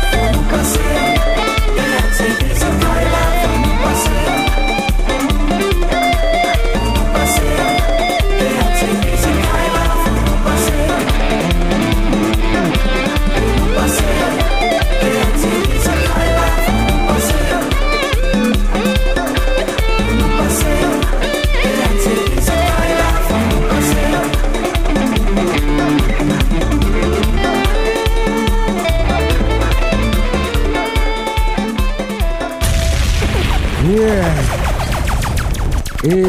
Yeah. Hey.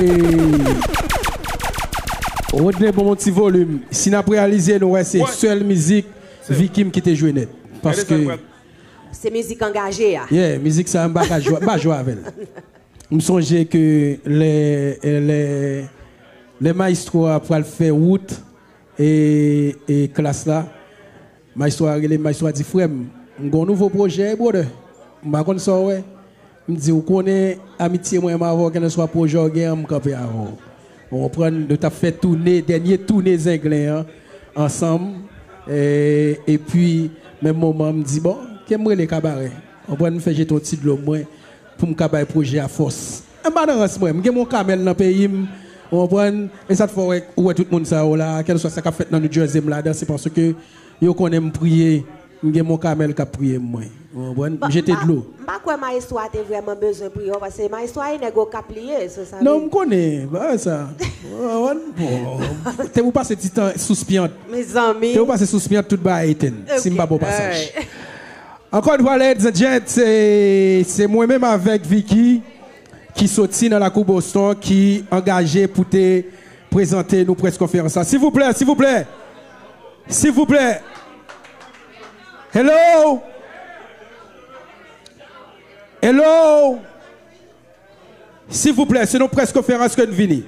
Rodney, bon, mon ti volim. Si n ap reyalize, nou wè se sèl mizik Vicky m ki te jwe nèt. Paske se mizik angaje a. Yeah, mizik sa, m pa ka jwe, m pa jwe avè l. M sonje ke lè, lè, lè mayestwo a pral fè wout e, e klas la, mayestwo a rele m, mayestwo a di, "Frè m, m gen yon nouvo pwojè, brother. M pa konn sa w wè." M di, "Ou konnen amitye mwen menm avè w, kèlkeswa pwojè w gen an, m kanpe avè w." Ou konprann? Nou t ap fè toune, dènye toune Zenglen an, ansanm. E, epi, menm moman, m di, "Bon, ke m rele Kabarè." Ou konprann? M fè jete yon ti dlo mwen pou m ka bay pwojè a fòs. M pa nan rans mwen. M gen Mon Kamèl nan peyi m. Ou konprann? E sa k fè w wè, ou wè tout moun sa yo la, kèlkeswa sa k ap fèt nan New Jersey, m ladan, se paske yo konnen m priye. M gen Mon Kamèl k ap priye m, mwen. Ou konprann? M jete dlo. M pa kwè mayestwo a te vrèman bezwen priye w, paske mayestwo a e nèg Okap li ye, so sa. Non, m konnen, pa sa. Ou konprann? Bon, te pou pase ti tan sou spyant. Mezanmi. Te pou pase sou spyant, tout bagay etenn, si m pa ba w pasaj. Ankò yon fwa, ladies and gents, se, se mwen menm avèk Vicky ki soti nan lakou Boston, ki angaje pou te prezante nou près konferans la. Silvouplè, silvouplè. Silvouplè. Hello? Hello? Silvouplè, se nan près konferans ke n vini.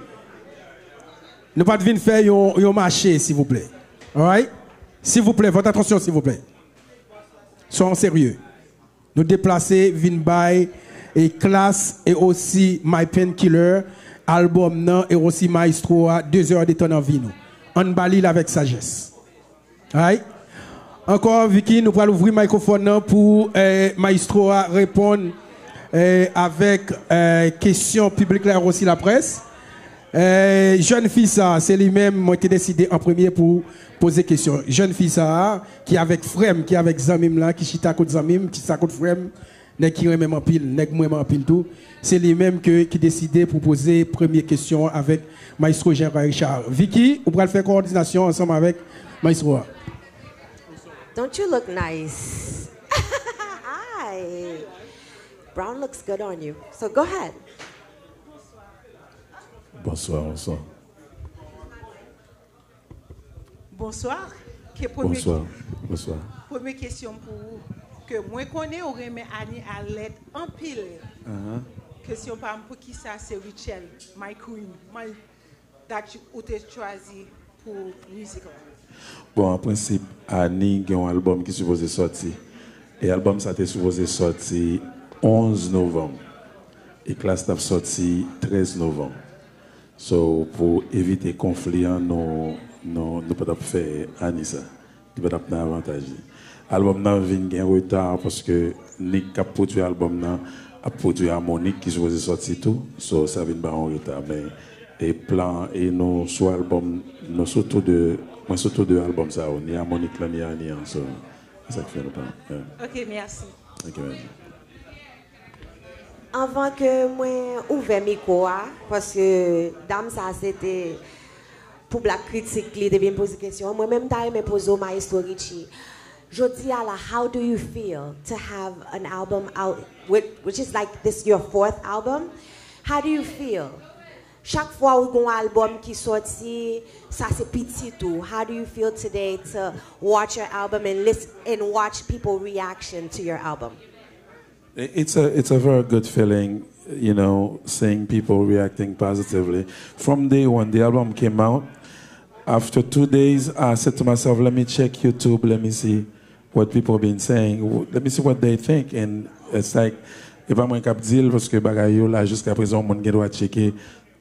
Nou pa t vin fè yon, yon mache, silvouplè. Alright? Silvouplè, vòt atansyon, silvouplè. Soyons sérieux. Nou deplase vin bay e Klass e osi My Painkiller, albòm nan e osi maestro a, de zè de tan nan vi nou. Ann ba li l avèk sajès. Alright? Ankò, Vicky, nou pral ouvri mikrofòn nan pou eh, maestro a reponn eh, avèk eh, kesyon piblik la e osi laprès. Eh, jèn fi sa, se li menm mwen te deside an premye pou poze kesyon. Jèn fi sa a, ki avèk frè m, ki avèk zanmi m lan, ki chita kot zanmi m, ki chita kot frè m, nèg ki renmen m anpil, nèg m renmen anpil tou. Se li menm ke, ki deside pou poze premye kesyon an avèk Maestro Jean Richard. Vicky, ou pral fè kowòdinasyon ansanm avèk Maestro a. Don't you look nice? Hi. Brown looks good on you. So go ahead. Bonsoir, bonsoir. Bonswa. Ke premye, Bonsoir, bonsoir. Premye kesyon m pou ou. Ke mwen konnen ou renmen Annie Allet anpil. Uh-huh. Kesyon pa m pou kisa se Rutshelle, my queen, my, that you, ou te chwazi pou mizik la. Bon, an prensip, Annie gen yon albòm ki sipoze sòti. E albòm sa te sipoze sòti onz novanm. E Klass t ap sòti trèz novanm. So, pou evite konfli an, nou, nou, nou pa t ap fè Annie sa. Li pa t ap nan avantaj li. Albòm nan vin gen reta paske Nick k ap pwodui albòm nan ap pwodui a Monique ki sipoze sòti tou. So, sa vin ba yon reta. Men, e plan, e nou sou albòm, nou sou tou de, mwen sou tou de albòm sa yo, ni a Monique lan, ni a Annie an. So, se sa k fè nou pa. Yeah. Ok, mèsi. Ok, mèsi. Anvan ke mwen ouvè mikwo a, paske dam sa se te pou Black Critic li te vin poze kesyon, mwen menm m ta renmen poze w Maestro Richie. Jodi a la, how do you feel to have an album out, which, which is like this your fourth album? How do you feel? Chak fwa ou gon album ki sòti, sa se pitit ou. How do you feel today to watch your album and listen and watch people reaction to your album? It's a it's a very good feeling, you know, seeing people reacting positively. From day one, the album came out. After two days, I said to myself, "Let me check YouTube. Let me see what people been saying. W- Let me see what they think." And it's like, e pa mwen k ap di l, paske bagay yo la jiska prezan, moun gen dwa tcheke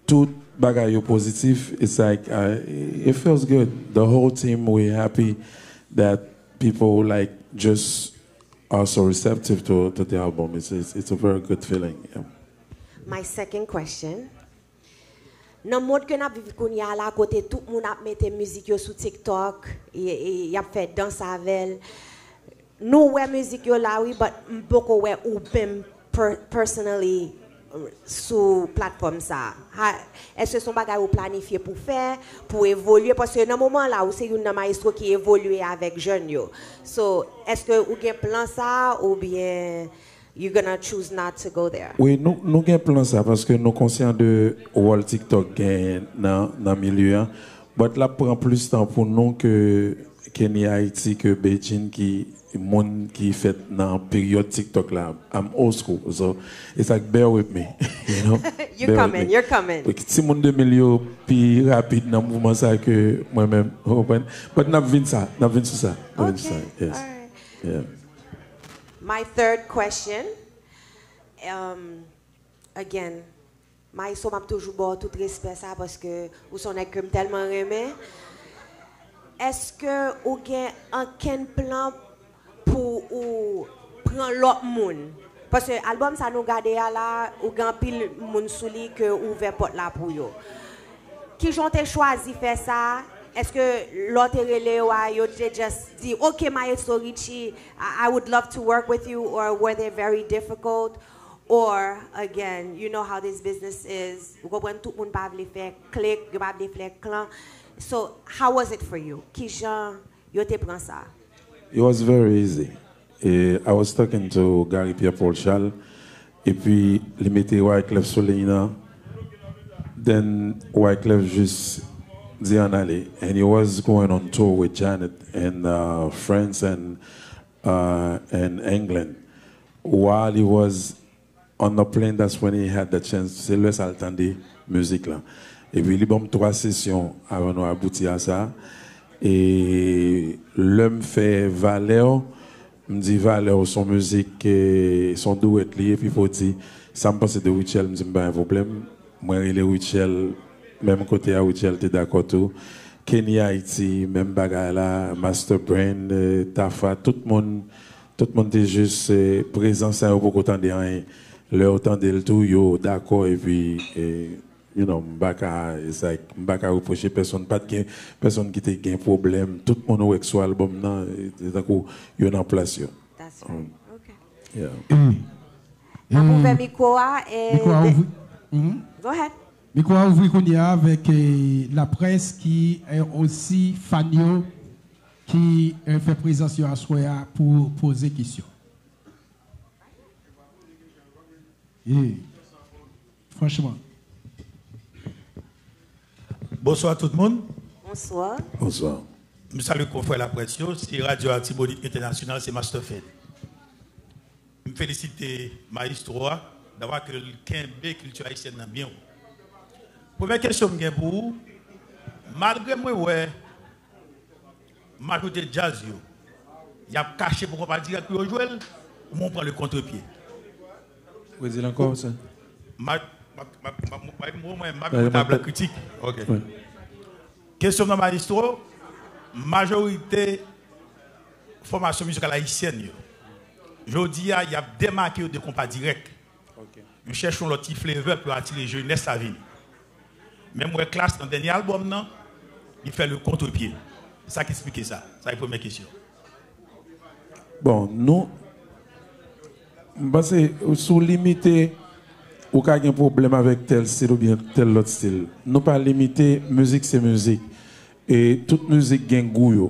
tout bagay yo pozitif. It's like, uh, it feels good. The whole team, we happy that people like just are so receptive to, to the album. It's, it's, it's a very good feeling. Yeah. My second question. Nan mond ke n ap viv kounye a la, kote tout moun ap mete mizik yo sou TikTok, e, e, y ap fè dans avè l. Nou wè mizik yo la, wi, but m poko wè ou menm per, personally sou platfòm sa a. Èske se yon bagay ou planifye pou fè, pou evolye? Paske nan moman la, ou se youn nan maestro ki evolye avèk jèn yo. So, èske ou gen plan sa a, oubyen you gonna choose not to go there? Wi, nou, nou gen plan sa, paske nou konsyan de wòl TikTok genyen nan, nan milye an. But l ap pran plis tan pou nou ke, ke ni Ayiti, ke Beijing, ki moun ki fèt nan peryòd TikTok la. I'm old school, so it's like, bear with me, you know? You're coming, you're coming. Ti moun de mil yo pi rapid nan mouvman sa ke mwen menm, ou konprann? But n ap vin sa, n ap vin sou sa. N ap vin sou sa, Okay, yes. Alright. Yeah. My third question, um, again, Maestro, m ap toujou ba w tout respè sa paske ou se yon nèg ke m tèlman renmen. Èske ou gen ankenn plan pou ou pran lòt moun? Paske albòm sa nou gade a la, ou gen anpil moun sou li ke ou ouvè pòt la pou yo. Kijan w te chwazi fè sa? Èske lè w te rele yo a, yo te just di, "Ok, Maestro Richie, I, I would love to work with you," or were they very difficult? Or, again, you know how this business is. Ou konprann, tout moun pa vle fè klik, yo pa vle fè klan. So, how was it for you? Kijan yo te pran sa? It was very easy. E, I was talking to Gary Pierre Paul Charles, epi li mete Wyclef sou liy nan. Then Wyclef jis di ann ale. And he was going on tour with Janet in uh, France and, uh, and England. While he was on the plane, that's when he had the chance. Se lè sa l tande mizik la. Epi li ban m twa sesyon avan nou abouti a sa. E lè m fè Valè, m di Valè se yon mizik, e, se yon duet li ye, epi pou di sa m panse de Rutshelle, m di m pa gen pwoblèm. Mwen rele Rutshelle, menm kote a Rutshelle te dakò tou. Kenny Haiti, menm bagay la, Master Brain, e, Tafa, tout moun, tout moun te jis, e, prezan san yo poko tande anyen. Lè yo tande l tou, yo dakò, epi, e, you know, m pa ka, it's like, m pa ka repwoche pèsonn, pa t gen pèsonn ki te gen pwoblèm. Tout moun ou wè k sou albòm nan, e, se tankou yo nan plas yo. That's right. Um, Okay. Yeah. N ap ouvè mikwo a. E, Mikwo a de- ouvri. Mhm. Go ahead. Mikwo a ouvri kounye a avèk, eh, laprès ki, eh, osi fan yo ki, eh, fè prezans yo aswè a pou poze kesyon. Eh, franchman. Bonswa tout moun. Bonswa. Bonswa. M salye konfrè laprès yo, se Radyo Latibonit Entènasyonal, se Master Fed. M felisite mayestwo a davwa ke l kenbe kilti ayisyèn nan byen wo. Premyè kesyon m gen pou ou, malgre mwen wè majorite djaz yo, y ap kache pou konpa dirèk pou yo jwe l, ou mwen pran le kontrepye. Ou di l ankò, sa? Ma, ma, ma, ma, ma, mwen, mwen, ma, mwen, tabla kritik. Ok. Kesyon nan mayestwo, majorite fòmasyon mizikal ayisyèn yo, jodi a, y ap demake yo de konpa dirèk. Yo chèche yon lòt ti flavor pou yo atire jenès la vini. Men m wè Klass nan dènye albòm nan, li fè le kontrepye. Sa k eksplike sa? Sa se premyè kesyon. Bon, nou, m panse, si w limite, ou ka gen pwoblèm avèk tèl stil oubyen tèl lòt stil. Nou pa limite, mizik se mizik. E tout mizik gen gou yo.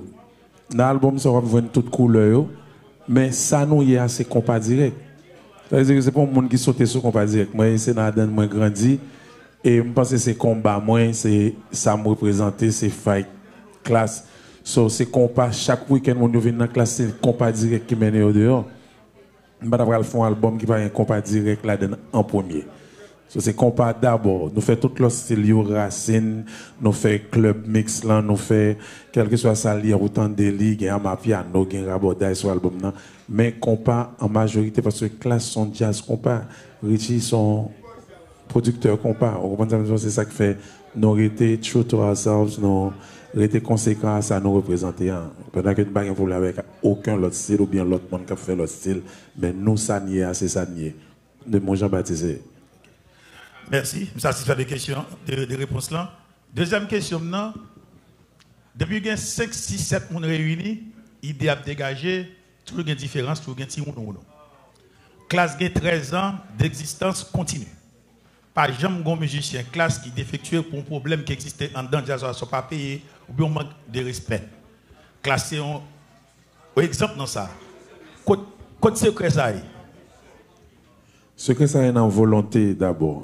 Nan albòm sa, w ap jwenn tout koulè yo. Men sa nou ye a, se konpa dirèk. Sa vle di ke se pa yon moun ki sote sou konpa dirèk. Mwen, se nan ladann mwen grandi. E m panse se konba mwen, se sa m reprezante, se fight Klass. So, se konpa, chak wikenn moun yo vin nan Klass, se konpa dirèk ki mennen yo deyò. M pa ta pral fè yon albòm ki pa gen konpa dirèk ladann an premye. So, se konpa dabò. Nou fè tout lòt stil yo, rasin, nou fè club mix lan, nou fè kèlkeswa sa l ye, ou tande li, gen amapiano, gen rabòday sou albòm nan. Men konpa an majorite, paske Klass se yon djaz konpa, Richie se yon pwodiktè konpa. Ou konprann sa m di w? Se sa k fè nou rete true to ourselves, nou rete konsekan a sa nou reprezante an. Pandan ke nou pa gen pwoblèm avèk okenn lòt stil oubyen lòt moun k ap fè lòt stil, men nou sa n ye a, se sa n ye. De Mont Jean Baptiste. Mèsi. M satisfè de kesyon, de, de repons lan. Dezyèm kesyon m nan, depi gen senk, sis, sèt moun reyini, ide ap degaje, toujou gen diferans, toujou gen ti wounou wounou. Klass gen trèz an degzistans kontini. Pa janm gen yon mizisyen Klass ki defektye pou yon pwoblèm ki egziste anndan djaz la, swa pa peye oubyen yon mank de respè. Klass se yon, yon egzanp nan sa. Kot, kot sekrè sa ye? Sekrè sa e nan volonte dabò,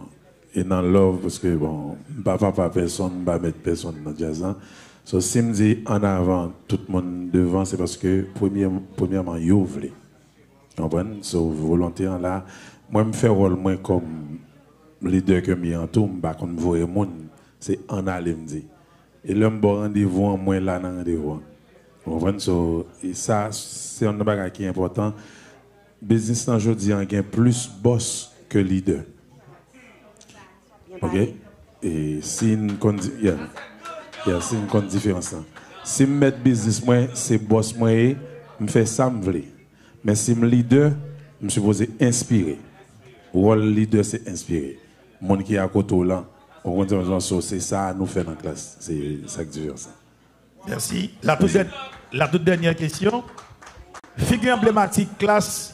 e nan love, paske, bon, m pa papa pèsonn, m pa mèt pèsonn nan djaz lan. So, si m di an avan, tout moun devan, se paske premye, premyèman, yo vle. Ou konprann? So, volonte an la, mwen m fè wòl mwen kòm lidè ke m ye an tou, m pa konn voye moun, se ann ale m di. E lè m ba w randevou an, mwen la nan randevou an. Ou konprann? So, e sa, se yon nan bagay ki enpòtan. Biznis lan jodi an gen plis bòs ke lidè. Ok? E si n konn di, yeah. Yeah, si n konn diferans lan. Si m mèt biznis mwen, se bòs mwen ye, m fè sa m vle. Men si m lidè, m sipoze enspire. Wòl lidè se enspire. Moun ki akote w lan, ou konn di, so, se sa nou fè nan Klass. Se sa k diferans lan. Mèsi. La tout, dè- la tout dènyè kesyon. Figi anblematik Klass,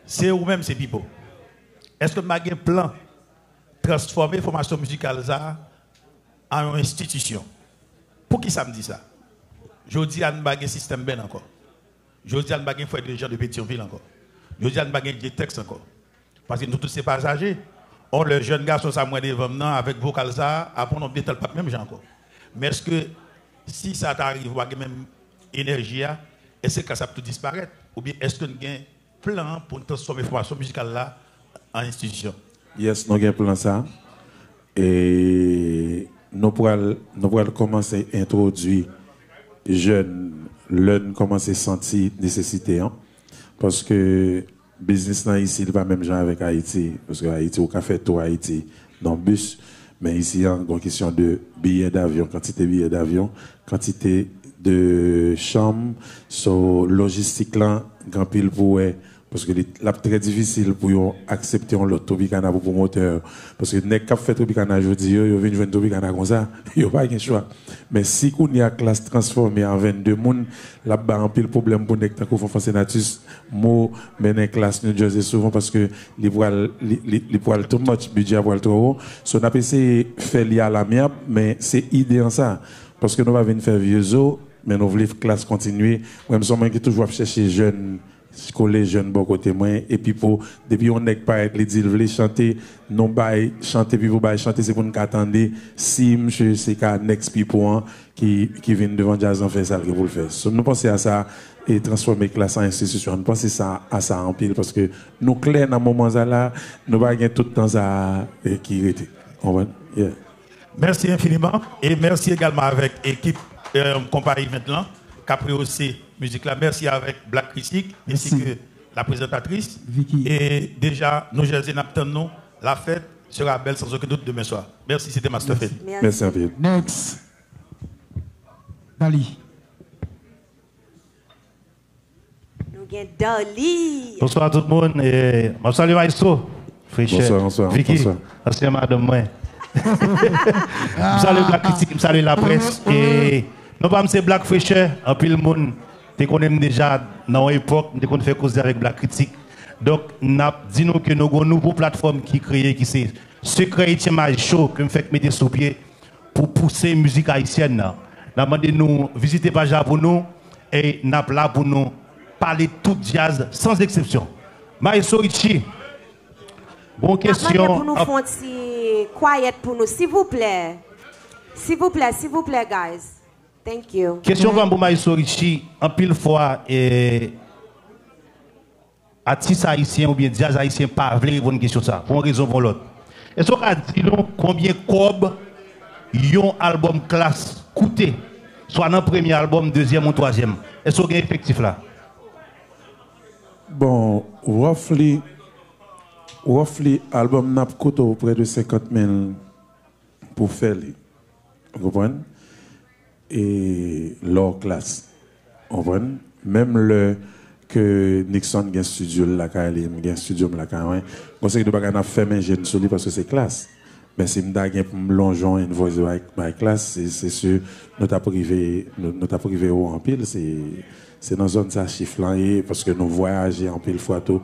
se ou menm, se Pipo. Èske n pa gen plan transfòme fòmasyon mizikal sa a an yon enstitisyon? Poukisa m di sa? Jodi a, n pa gen sistèm band ankò. Jodi a, n pa gen frè Dejean de Petyonvil ankò. Jodi a, n pa gen Djetex ankò. Paske nou tout se pasaje. On lè jèn gason sa mwen devan m nan, avèk vokal sa a, apre yon nonb de tan, l p ap menm jan ankò. Men èske si sa ta rive, w pa gen menm enèji a, èske Klass ap tou disparèt? Oubyen èske n gen plan an pou n transfòme fòmasyon mizikal la an enstitisyon? Yes, nou gen plan sa. E nou pral, nou pral kòmanse entwodui jèn, lè n kòmanse santi nesesite an, paske biznis lan isi, li pa menm jan avèk Ayiti, paske Ayiti, ou ka fè tou Ayiti nan bis, men isi an, gon kesyon de biyè davyon, kantite biyè davyon, kantite de chanm, so, lojistik lan, gen anpil pou wè, paske li, l ap trè difisil pou yo aksepte yon lòt Tropicana pou pwomotè yo. Paske nèg k ap fè Tropicana jodi yo, yo vin jwenn Tropicana konsa, yo pa gen chwa. Men si kounye a Klass transfòme an vennde moun, l ap bay anpil pwoblèm pou nèg tankou Fonfran Senatus, Mo, mennen Klass New Jersey souvan paske li pral, li, li, li pral too much, bidjè a pral twò wo. So, n ap eseye fè li alamyab, men se ide an sa. Paske nou pa vin fè vye zo, men nou vle Klass kontinye. Mwen, m se yon moun ki toujou ap chèche jèn, kole jèn bò kote mwen, epi pou, depi yon nèg parèt, li di l vle chante, nou bay chante, epi pou bay chante, se pou n ka tande si msye se ka next people an ki, ki vin devan djaz lan fè sa l gen pou l fè. So, nou panse a sa, e transfòme Klass an enstitisyon. Nou panse sa, a sa anpil, paske nou klè nan moman sa la, nou pa gen tout tan sa, e, ki rete. Konprann? Yeah. Mèsi enfiniman e mèsi egalman avèk ekip, euh, konpayi Vent lan k ap rehose mizik la. Mèsi avèk Black Critic ensi ke la prezantatris. Vicky. E deja, Nou Jèze n ap tann nou. La fête sera belle sans aucun doute demain soir. Mèsi, se te Master Fed. Mèsi anpil. Next. Dali. Nou gen Dali. Bonswa tout moun. E, m ap salye Maestro, Frechè, Vicky, ansyen madanm mwen. M salye Black Critic, m salye laprès. E non pa m se Black Frechè, anpil moun te konnen m deja nan yon epòk, m te konn fè koze avèk Black Critic. Donk, n ap di nou ke nou gen yon nouvo platfòm ki kreye, ki se Sekrè Etienne Maestro, ke m fèk mete sou pye pou pouse mizik ayisyèn nan. N ap mande nou vizite paj la pou nou, e n ap la pou nou pale tout djaz, sans eksepsyon. Maestro Richie, bon kesyon. N ap mande pou nou fè yon ti quiet pou nou, silvouplè. Silvouplè, silvouplè, guys. Thank you. Kesyon pa m pou Maestro Richie, anpil fwa, e, atis ayisyen oubyen djaz ayisyen pa vle reponn kesyon sa, pou yon rezon pou yon lòt. Èske w ka di nou konbyen kòb yon albòm Klass koute, swa nan premye albòm, dezyèm ou twazyèm? Èske w gen efektif la? Bon, roughly, roughly, albòm nan ap koute w prè de senkant mil pou fè li. Ou konprann? E lè w Klass. Ou konprann? Menm lè ke Nixon gen estidyo l lakay li, m gen estidyo m lakay mwen, gon seri de bagay n ap fèmen je n sou li paske se Klass. Men si m ta gen pou m lonje yon invoice bay, bay Klass, se, se si nou t ap rive, nou, nou t ap rive wo anpil, se, se nan zòn sa chif lan ye, paske nou vwayaje anpil fwa tou.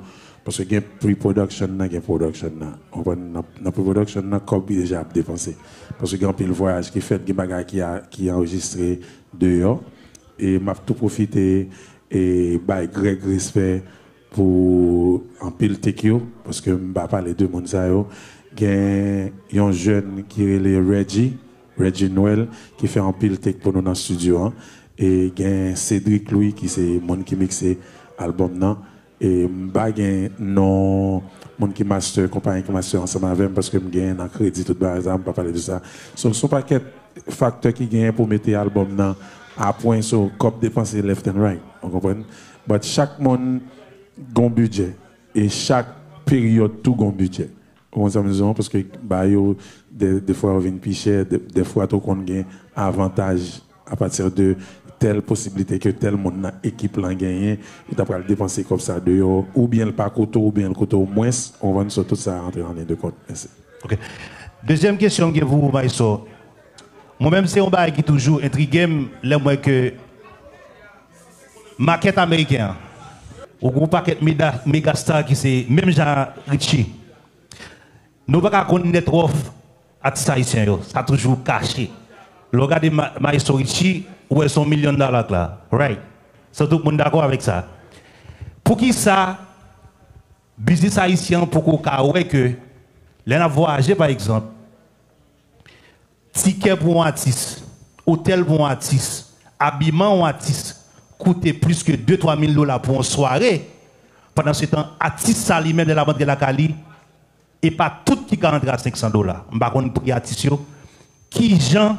Paske gen pre-production nan, gen production nan. Ou konprann? Nan, nan pre-production nan, kòb deja ap depanse. Paske gen anpil vwayaj ki fèt, gen bagay ki a, ki anrejistre deyò. E m ap tou pwofite e bay Greg respè pou anpil take yo, paske m pa pale de moun sa yo. Gen yon jèn ki rele Reggie, Reggie Noël, ki fè anpil take pou nou nan estidyo an. E gen Cédric Louis, ki se moun ki mikse albòm nan. E m pa gen non moun ki master, konpayi ki master ansanm avè m, paske m gen nan kredi tout bagay sa, m pa pale de sa. So, se yon pakèt faktè ki genyen pou mete albòm nan a pwen, so, kòb depanse left and right, ou konprann? But chak moun gon bidjè, e chak peryòd tou gon bidjè. Ou konn sa m di w, paske ba yo, de, defwa yo vin pi chè, de, defwa tou konn gen avantaj apati de tèl posiblite ke tèl moun nan ekip lan genyen, li ta pral depanse kòb sa deyò, oubyen l pa koute w, oubyen l koute w mwens, ou konprann, so tout sa rantre an liy de kont. Mèsi. Ok. Dezyèm kesyon m gen pou ou, Maestro. Mwen menm, se yon bagay ki toujou entrige m lè m wè ke makèt ameriken an, ou gen yon pakèt meda-, megastar ki se menm jan Richie. Nou pa ka konn net worth atis ayisyen yo. Sa toujou kache. Lè w gade Ma-, Maestro Richie, ou wè se yon milyon dola k la. Right? Sa tout moun dakò avèk sa. Poukisa biznis ayisyen an poko ka wè ke lè n ap vwayaje, pa egzanp, tikè pou yon atis, otèl pou yon atis, abiman yon atis koute plis ke de twa mil dola pou yon sware, pandansetan atis sa li menm lè l ap antre lakay li, e pa tout ki ka antre a senk san dola. M pa konn pri atis yo. Kijan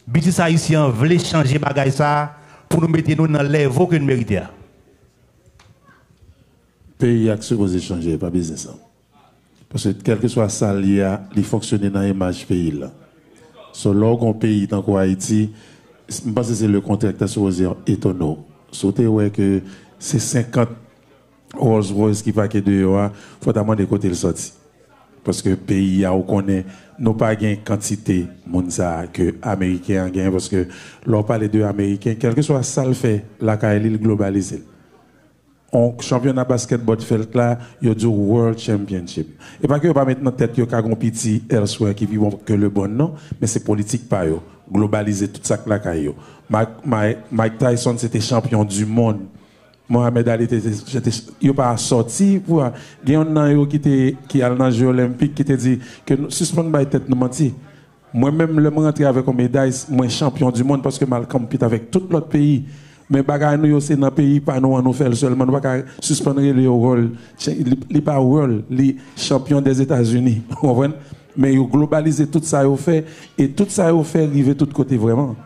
Bitis ayisyen an vle chanje bagay sa a pou nou mete nou nan lèvo ke n merite a. Peyi a k sipoze chanje, pa biznis lan. Paske kèlkeswa sa l ye a, li fonksyone nan imaj peyi l la. So, lè w gen yon peyi tankou Ayiti, m panse se lekontrè k ta sipoze etone w. Si w te wè ke se senkant Rolls Royce ki pake deyò a, fò w ta mande kote l sòti. Paske peyi a, ou konnen, nou pa gen kantite moun sa a ke Ameriken an genyen, paske lè w pale de Ameriken, kèlkeswa sa l fè lakay li, l globalize l. On chanpyona basketball fèt la, yo di w World Championship. E pa ke yo pa met nan tèt yo ka gon piti elsewhere ki pi bon ke LeBron non, men se politik pa yo. Globalize tout sa k lakay yo. Mike, Mike, Mike Tyson se te chanpyon di mond. Mohamed Ali te, te, te, te yo pa sòti pou gen yon nan yo ki te ki al nan je olenpik ki te di ke nou sispann bay tèt nou manti. Mwen menm lè m rantre avèk yon meday, mwen chanpyon di mond paske m al compete avèk tout lòt peyi. Men bagay nou yo se nan peyi pa nou an nou fè l sèlman. Nou pa ka sispann rele yo world, li, li pa world, li chanpyon dèzetazini. Ou konprann? Men yo globalize tout sa yo fè e tout sa yo fè rive tout kote vrèman.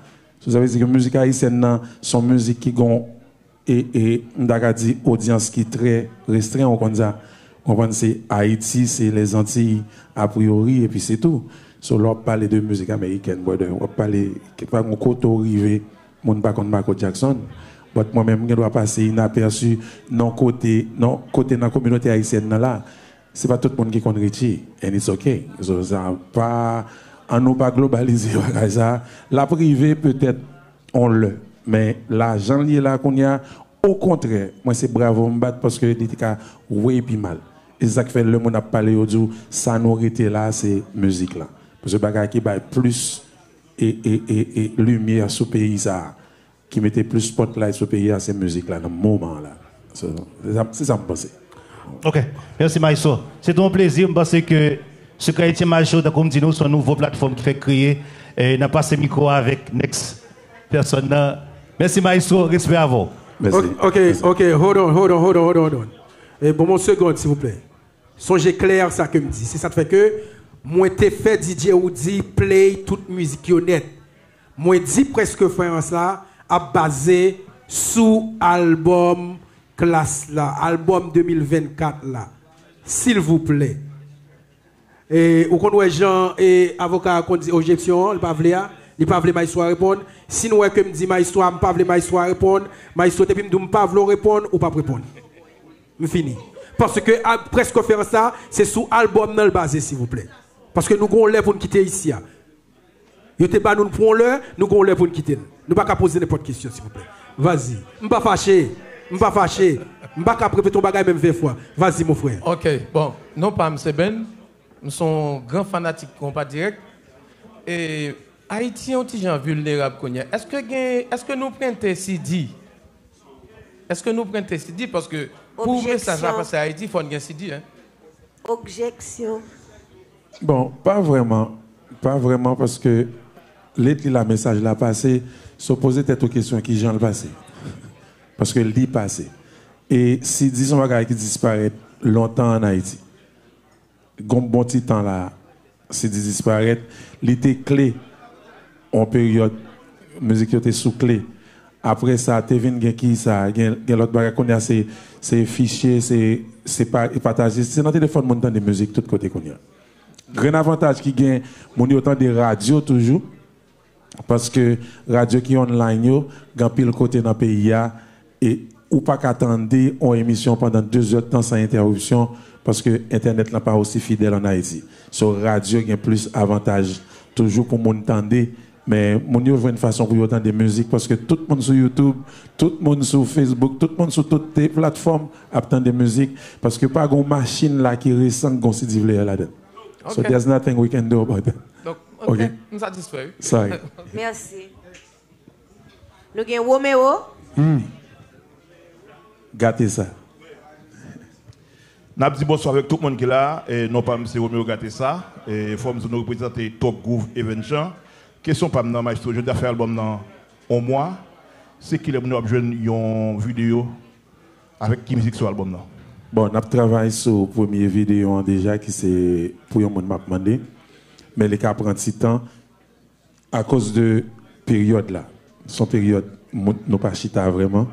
So, sa vle di ke mizik ayisyèn nan se yon mizik ki gon e, e m ta ka di odyans ki trè restren, ou konn sa. Ou konprann se Ayiti, se Lèzantiy, apriyori, epi se tou. So, lè w ap pale de mizik amerikèn, brother, w ap pale kèk pa gon kote w rive, moun pa konn Michael Jackson. But mwen menm, m gen dwa pase inapèsi nan kote, nan kote nan kominote ayisyèn nan la. Se pa tout moun ki konn Richie, and it's okay. So, sa pa, an nou pa globalize bagay sa. L ap rive petèt on lè, men la jan l ye la kounye a, okontrè, mwen se bravo m bat paske li te ka way pi mal. E se sa k fè lè moun ap pale yo di w sa nou rete la se mizik la. Paske bagay ki bay plis e, e, e, e limyè sou peyi sa a, ki mete plis spotlight sou peyi a, se mizik la nan moman an la. So, se sa, se sa m panse. Ok. Mèsi, Maestro. Se te yon plezi. M panse ke Sekrè Etyen Maestro, tankou m di nou, se yon nouvo platfòm ki fèk kreye. E n ap pase mikwo a avèk next pèsòn nan. Mèsi, Maestro. Respè avè w. Mèsi. Ok, ok, hold on, hold on, hold on, hold on, hold on. E, bon, yon segond, silvouplè. Sonje klè sa ke m di. Se sa k fè ke mwen te fè D J Roody play tout mizik yo nèt. Mwen di Prèske Fè An sa ap baze sou albòm Klass la, albòm de mil vennkat la. Silvouplè. E, ou konn wè jan e, avoka a konn di objeksyon an, li pa vle a, li pa vle Maestro a reponn. Si n wè ke m di Maestro a, m pa vle Maestro a reponn, Maestro, depi m di w m pa vle w reponn, ou p ap reponn. M fini. Paske a, Prèske Fè An sa, se sou albòm nan l baze, silvouplè. Paske nou gon lè pou n kite isi a. Yo te ba nou l pou yon lè, nou gon lè pou n kite l. Nou pa ka poze nenpòt kesyon, silvouplè. Vas-y. M pa fache. M pa fache. M pa ka ap repete yon bagay menm ven fwa. Vas-y, mon frère. Ok, bon, non pa m se Ben. M se yon gran fanatik Konpa Dirèk. E Ayiti yon ti jan vilnerab kounye a. Èske gen, èske nou prente C D? Èske nou prente C D? Paske pou mesaj la pase Ayiti, fò n gen C D, hein? Objeksyon. Bon, pa vrèman. Pa vrèman, paske lè t li la, mesaj la pase, so poze tèt ou kesyon ki jan l pase. Paske li pase. E C D se yon bagay ki disparèt lontan ann Ayiti. Gon bon ti tan la, C D disparèt. Li te kle, yon peryòd, mizik yo te sou kle. Apre sa, te vin gen ki sa, gen, gen lòt bagay kounye a, se, se fichye, se, se pa, e pataje. Se nan telefòn moun tande mizik tout kote kounye a. Grenn avantaj ki gen, moun yo tande radyo toujou. Paske radyo ki online yo, gen anpil kote nan peyi a, e ou pa ka tande yon emisyon pandan de zè tan san entèwipsyon, paske entènèt lan pa osi fidèl ann Ayiti. So, radyo gen plis avantaj toujou pou moun tande, men moun yo jwenn fason pou yo tande mizik, paske tout moun sou YouTube, tout moun sou Facebook, tout moun sou tout te platfòm ap tande mizik, paske pa gon machin la ki resan gon C D player ladan. So, there's nothing we can do about that. Donk, ok, m satisfè, wi. Sorry. Mèsi. Nou gen Romero. Gate sa. N ap di bonswa avèk tout moun ki la. E, non pa m se Romeo Gatesa. E, fò m di nou reprezante Top Groove Evention. Kesyon pa m nan, Maestro, jodi a fè albòm nan yon mwa. Se kilè moun yo ap jwenn yon videyo avèk ki mizik sou albòm nan? Bon, n ap travay sou premye videyo an deja, ki se Pou yon moun m ap mande. Men li ka pran ti tan. Akoz de peryòd la. Se yon peryòd nou pa chita vrèman.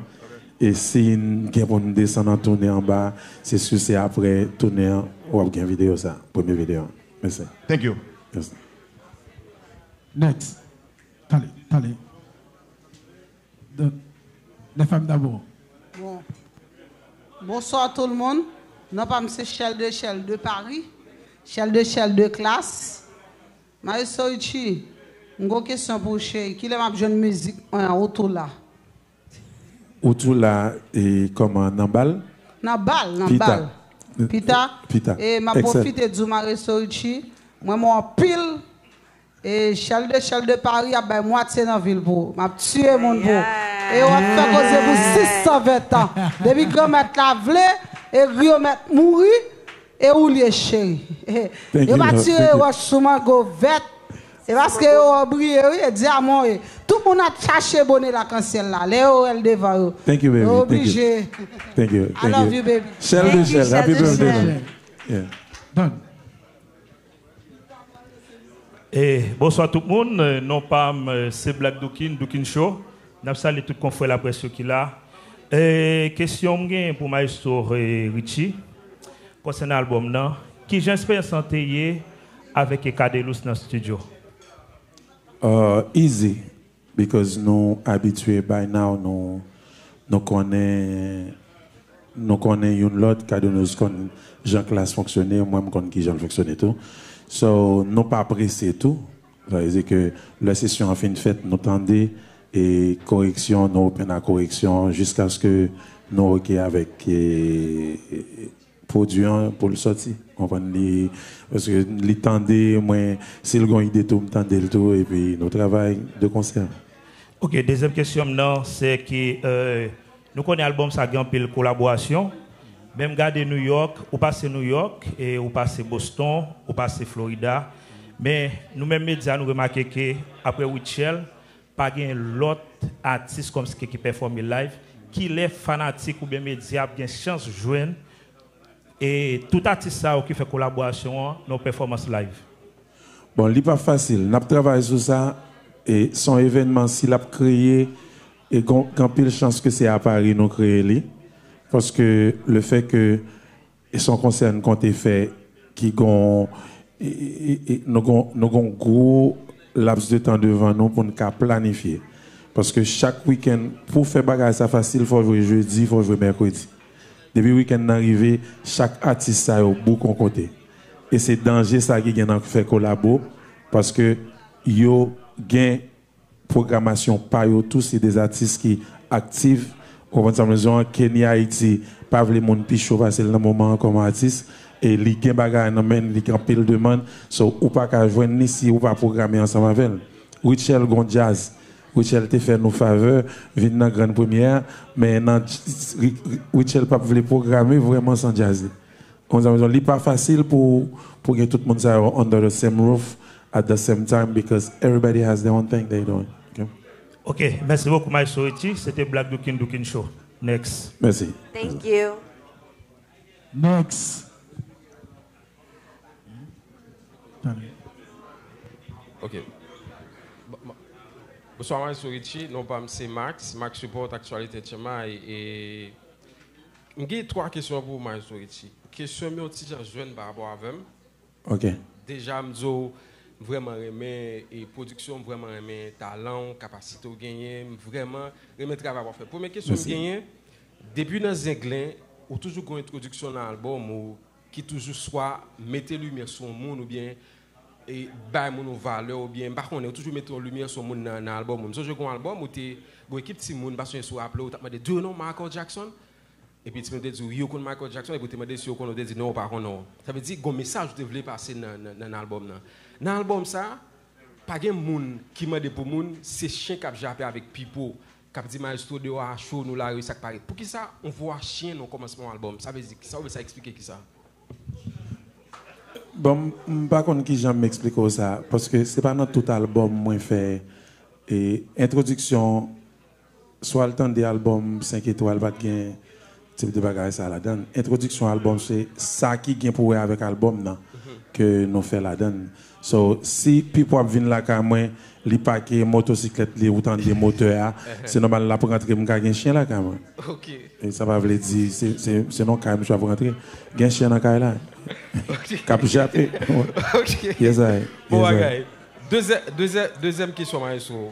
E si n gen pou n desann an tounen anba, se si se apre tounen an w ap gen videyo sa, premye videyo an. Mèsi. Thank you. Mèsi. Next. Talè, talè. Donk, les femmes d'abord. Bon. Bonswa tout moun. Non pa m se Chèl de Chèl de Paris. Chèl de Chèl de klas. Maestro Richie, m gon kesyon pou ou cheri. Kilè m ap jwenn mizik mwen an Otoula? Otoula e kòman nan bal? Nan bal, nan bal. Pita. Pita. E m ap pwofite di w Maestro Richie, m renmen w anpil. E Chèl de Chèl de Paris ap bay mwatye nan vil pou ou. M ap tiye moun pou ou. E w ap fè koze pou sis san ven tan. Depi Granmèt la vle, e Griyo mèt mouri, e ou l ye cheri. Yo pa tire wòch sou mango vèt. E paske yo wè w briye wi, e dyaman w ye. Tout moun ap chache bone lakansyèl la. Lè yo wè l devan yo. Yo oblije. I love you baby. Chèl de Chèl, happy birthday. E, bonswa tout moun, non pa m se Black Dookin, Dookin Show. N ap salye tout konfrè laprès yo ki la. E, kesyon m genyen pou Maestro e, Richie konsènan albòm nan, kijan eksperyans lan te ye avèk e Cadelouse nan estidyo? Uh, easy. Because nou abitye by now, nou, nou konnen nou konnen youn lòt, Cadelouse konn jan klas fonksyone, mwen m konn kijan l fonksyone tou. So, nou pa prese tou. Sa vle di ke lè sesyon an fin fèt, nou tande e koreksyon, nou open a koreksyon jiskaske nou oke avèk e, e, pwodui an pou l sòti. Konprann li, paske li tande mwen, si l gon ide tou, m tande l tou, epi nou travay de konsè. Ok, dezyèm kesyon m nan, se ki, euh, nou konnen albòm sa gen anpil kolaborasyon. Men m gade New York, ou pase New York, e ou pase Boston, ou pase Florida. Men nou menm medya, nou remake ke apre Rutshelle, pa gen lòt atis kòmsi ke ki pèfòme live. Kilè fanatik oubyen medya ap gen chans jwenn e tout atis sa yo ki fè kolaborasyon an nan yon pèfòmans live? Bon, li pa fasil. N ap travay sou sa. E se yon evènman, si l ap kreye, e gen anpil chans ke se a Paris nou kreye li. Paske le fè ke e se yon konsè n konte fè ki gon, e, e, e, nou gon, nou gon gwo laps de tan devan nou pou n ka planifye. Paske chak wikenn, pou fè bagay sa fasil, fò w jwe jedi, fò w jwe mèkredi. Depi wikenn nan rive, chak atis sa yo bouk yon kote. E se danje sa ki gen nan fè kolabo, paske yo gen pwogramasyon pa yo tou, se de atis ki aktif. Ou konprann sa m vle di w an? Kenny Haiti pa vle moun pi cho pase l nan moman an kòm atis. E li gen bagay nan men l, li gen anpil demann. So, ou pa ka jwenn li si ou pa pwograme ansanm avè l. Rutshelle gon djaz. Rutshelle te fè nou favè, vin nan grann premyè, men nan Rutshelle p ap vle pwograme vrèman san djaz li. Konn sa m di w, li pa fasil pou, pou gen tout moun sa yo under the same roof at the same time because everybody has their own thing they doing. Ok? Ok, mèsi bokou Maestro Richie, se te Black Dookin Dookin Show. Next. Mèsi. Thank you. Next. Ok. Bonswa Maestro Richie, non pa m se Max, Max Report Actualité T M I, e M gen twa kesyon pou ou Maestro Richie. Kesyon m yo ti jan jwenn pa rapò avè m. Ok. Deja m di w m vrèman renmen e pwodiksyon, m vrèman renmen talan w, kapasite w genyen, m vrèman renmen travay w ap fè. Premye kesyon m genyen, depi nan Zenglen, ou toujou gen yon entwodiksyon nan albòm ou ki toujou swa mete limyè sou yon moun oubyen e bay moun yon valè oubyen m pa konnen, ou toujou mete yon limyè sou yon moun nan, nan albòm ou. M sonje gen yon albòm ou te gen yon ekip timoun, m pa sonje si w raple w, ou t ap mande, "Do you know Michael Jackson?" Epi timoun te di w, "Wi, ou konn Michael Jackson?" Epi ou te mande si yo konnen, ou te di, "Non, ou pa konnen." Sa vle di, gen yon mesaj ou te vle pase nan, nan, nan, nan albòm sa. Nan albòm sa, pa gen moun ki mande pou moun, se chen k ap jape avèk pipo, k ap di, "Maestro, deyò a cho, nou la, wi, sa k parèt." Poukisa yon vwa chen nan kòmansman yon albòm? Sa vle di, sa ou vle sa eksplike kisa? Bon, m, m pa konn kijan m eksplike w sa, paske se pa nan tout albòm mwen fè, e, entwodiksyon, swa l tande albòm senk etwal, pa t gen tip de bagay sa ladan l. Entwodiksyon albòm, se sa ki gen pou wè avèk albòm nan. ke nou fè ladan l. So, si Pipo ap vin lakay mwen, li pake motosiklèt li, ou tande motè a, se nòmal l ap rantre, m ka gen chen lakay mwen. Ok. E sa pa vle di, se, se, se nan kay misye ap rantre. Gen chen nan kay la. K ap jape. Ok. Yes, I. Bon Yes, I. bagay. Dezyè- dezyè- Dezyèm kesyon, Maestro.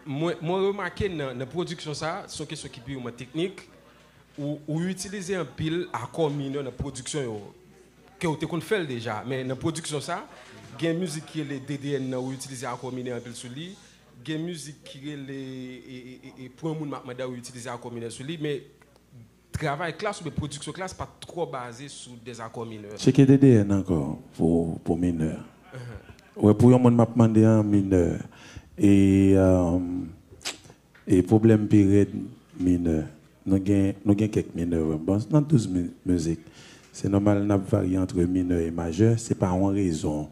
Mwen, mwen remake nan, nan pwodiksyon sa, se yon kesyon ki pi ou mwen teknik. Ou, ou itilize anpil akò minè nan pwodiksyon yo. Ke ou te konn fè l deja, men nan pwodiksyon sa, gen mizik ki rele D D N nan, ou itilize akò minè anpil sou li. Gen mizik ki rele e, e, e, e, Pou yon moun m ap mande a, ou itilize akò minè sou li. Men travay Klass oubyen pwodiksyon Klass pa t twò baze sou dèzakò minè. Tcheke D D N ankò pou, pou minè. Wè, Pou yon moun m ap mande an minè. E, um, e pwoblèm pi rèd minè. Nou gen, nou gen kèk minè, wè. Bon, nan douz mi- mizik, se nòmal n ap varye antre minè e majè. Se pa yon rezon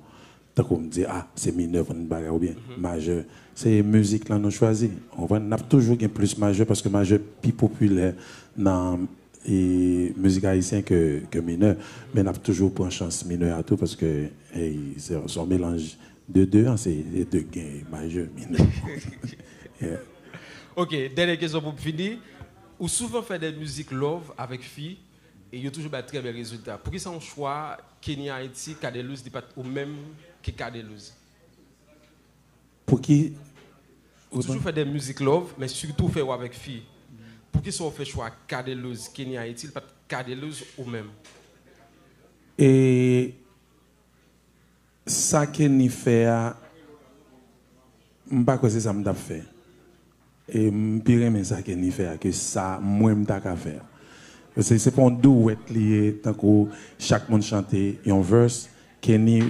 tankou m di, ah, se minè pou n bagay oubyen majè. Se mizik lan nou chwazi. Ou konprann? N ap toujou gen plis majè paske majè pi popilè nan e, mizik ayisyen ke, ke minè. Men n ap toujou pran chans minè a tou paske hey, se se yon melanj de de an, se de gen majè, minè. Yeah. Ok, dènye kesyon pou m fini. Ou souvan fè de mizik love avèk fi e yo toujou bay trè bèl rezilta. Poukisa yon chwa Kenny Haiti, Cadelouse, li pa t ou menm ke Cadelouse? Pou ki Ou toujou fè de mizik love, men sitou fè yo avèk fi. Poukisa ou fè chwa Cadelouse, Kenny Haiti, li pa t Cadelouse ou menm? E sa Kenny fè a, m pa kwè se sa m t ap fè. E m pi renmen sa Kenny fè a ke sa mwen m ta ka fè a. Se, se pa yon duet li ye, tankou chak moun chante yon verse. Kenny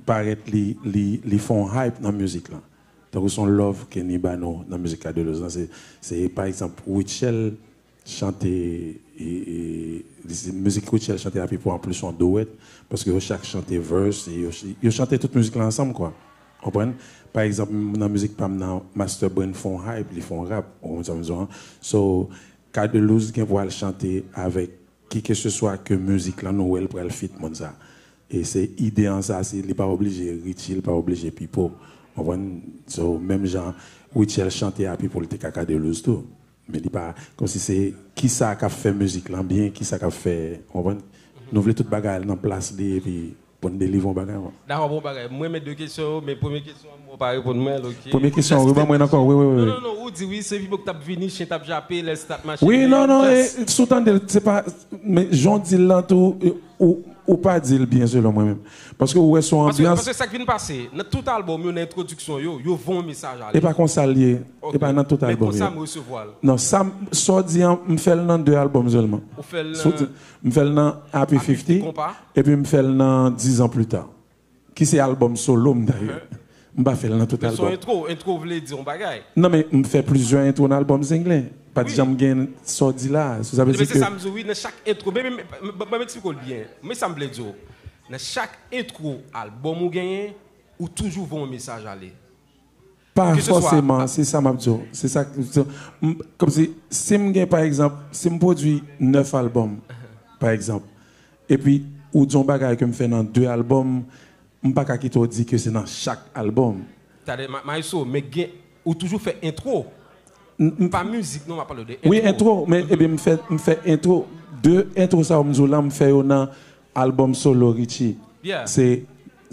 parèt li, li, li fè yon hype nan mizik lan. Tankou se yon love Kenny ba nou nan mizik Cadelouse lan. Se, se pa egzanp, Rutshelle chante, e, e, li se mizik Rutshelle chante a Pipo an plis yon duet, paske yo chak chante verse, e yo, yo chante tout mizik lan ansanm, kwa. Konprann? Pa egzanp, nan mizik pa m nan, Master Brain fè yon hype, li fè yon rap, ou konprann sa m di w an? So, Cadelouse gen pou al chante avèk kikeseswa ke mizik lan nou wè l pral feat moun sa. E se ide an sa, se, li pa oblije Richie, li pa oblije Pipo. Konprann? So, menm jan Rutshelle chante a Pipo, li te ka Cadelouse tou. Men li pa, kòmsi se kisa k ap fè mizik lan byen, kisa k ap fè, konprann? Nou vle tout bagay al nan plas li, epi pou n delivre yon bagay, man. Dakò, bon bagay. Mwen met de kesyon yo, men premye kesyon an, mwen pa reponn mwen l, ok? Premye kesyon, reban mwen ankò, wi, wi, wi. Non, non, non, ou di wi, se Pipo k t ap vini, chen t ap jape, lè l t ap mache. Wi, men non, non, just- e, e, si w tande l, se pa, men jan w di l lan tou, e, ou, ou pa di l byen selon mwen menm. Paske ou wè se yon Paske, anbyans. Paske sa k vin pase, nan tout albòm yo, nan entwodiksyon yo, yo voye yon mesaj ale. E pa konsa l ye. Ok. E pa nan tout Men albòm konsa yo. M resevwa l. Non, sa, m- sa w di an, m fè l nan de albòm sèlman. Ou fè l Sou- nan M fè l nan Happy fifty, konpa? Epi m fè l nan Dix ans plus tard, ki se albòm solo m dayè. M pa fè l nan tout Men se yon albòm. entwo, entwo vle di yon bagay. Non, men m fè plizyè entwo nan albòm Zenglen. Pa t janm gen sa w di la. Sa vle Men di se sa ke m di w, wi, nan chak entwo. Men, men, men, men, men, men, men, eksplike w l byen. Men sa m vle di w. Nan chak entwo albòm ou genyen, ou toujou voye yon mesaj ale. Pa Ke se swa- fòseman, se sa m ap di w. Se sa, m- kòmsi, si m gen, pa egzanp, si m pwodui nèf albòm, pa egzanp, epi ou di yon bagay ke m fè nan de albòm, m pa ka kite w di ke se nan chak albòm. Tande, Ma- Maestro, men gen, ou toujou fè entwo. Pa mizik, non, m ap pale de entwo. Wi, entwo, men ebyen m fè, m fè entwo. De entwo sa yo m di w la, m fè yo nan albòm solo Richie. Yeah. Se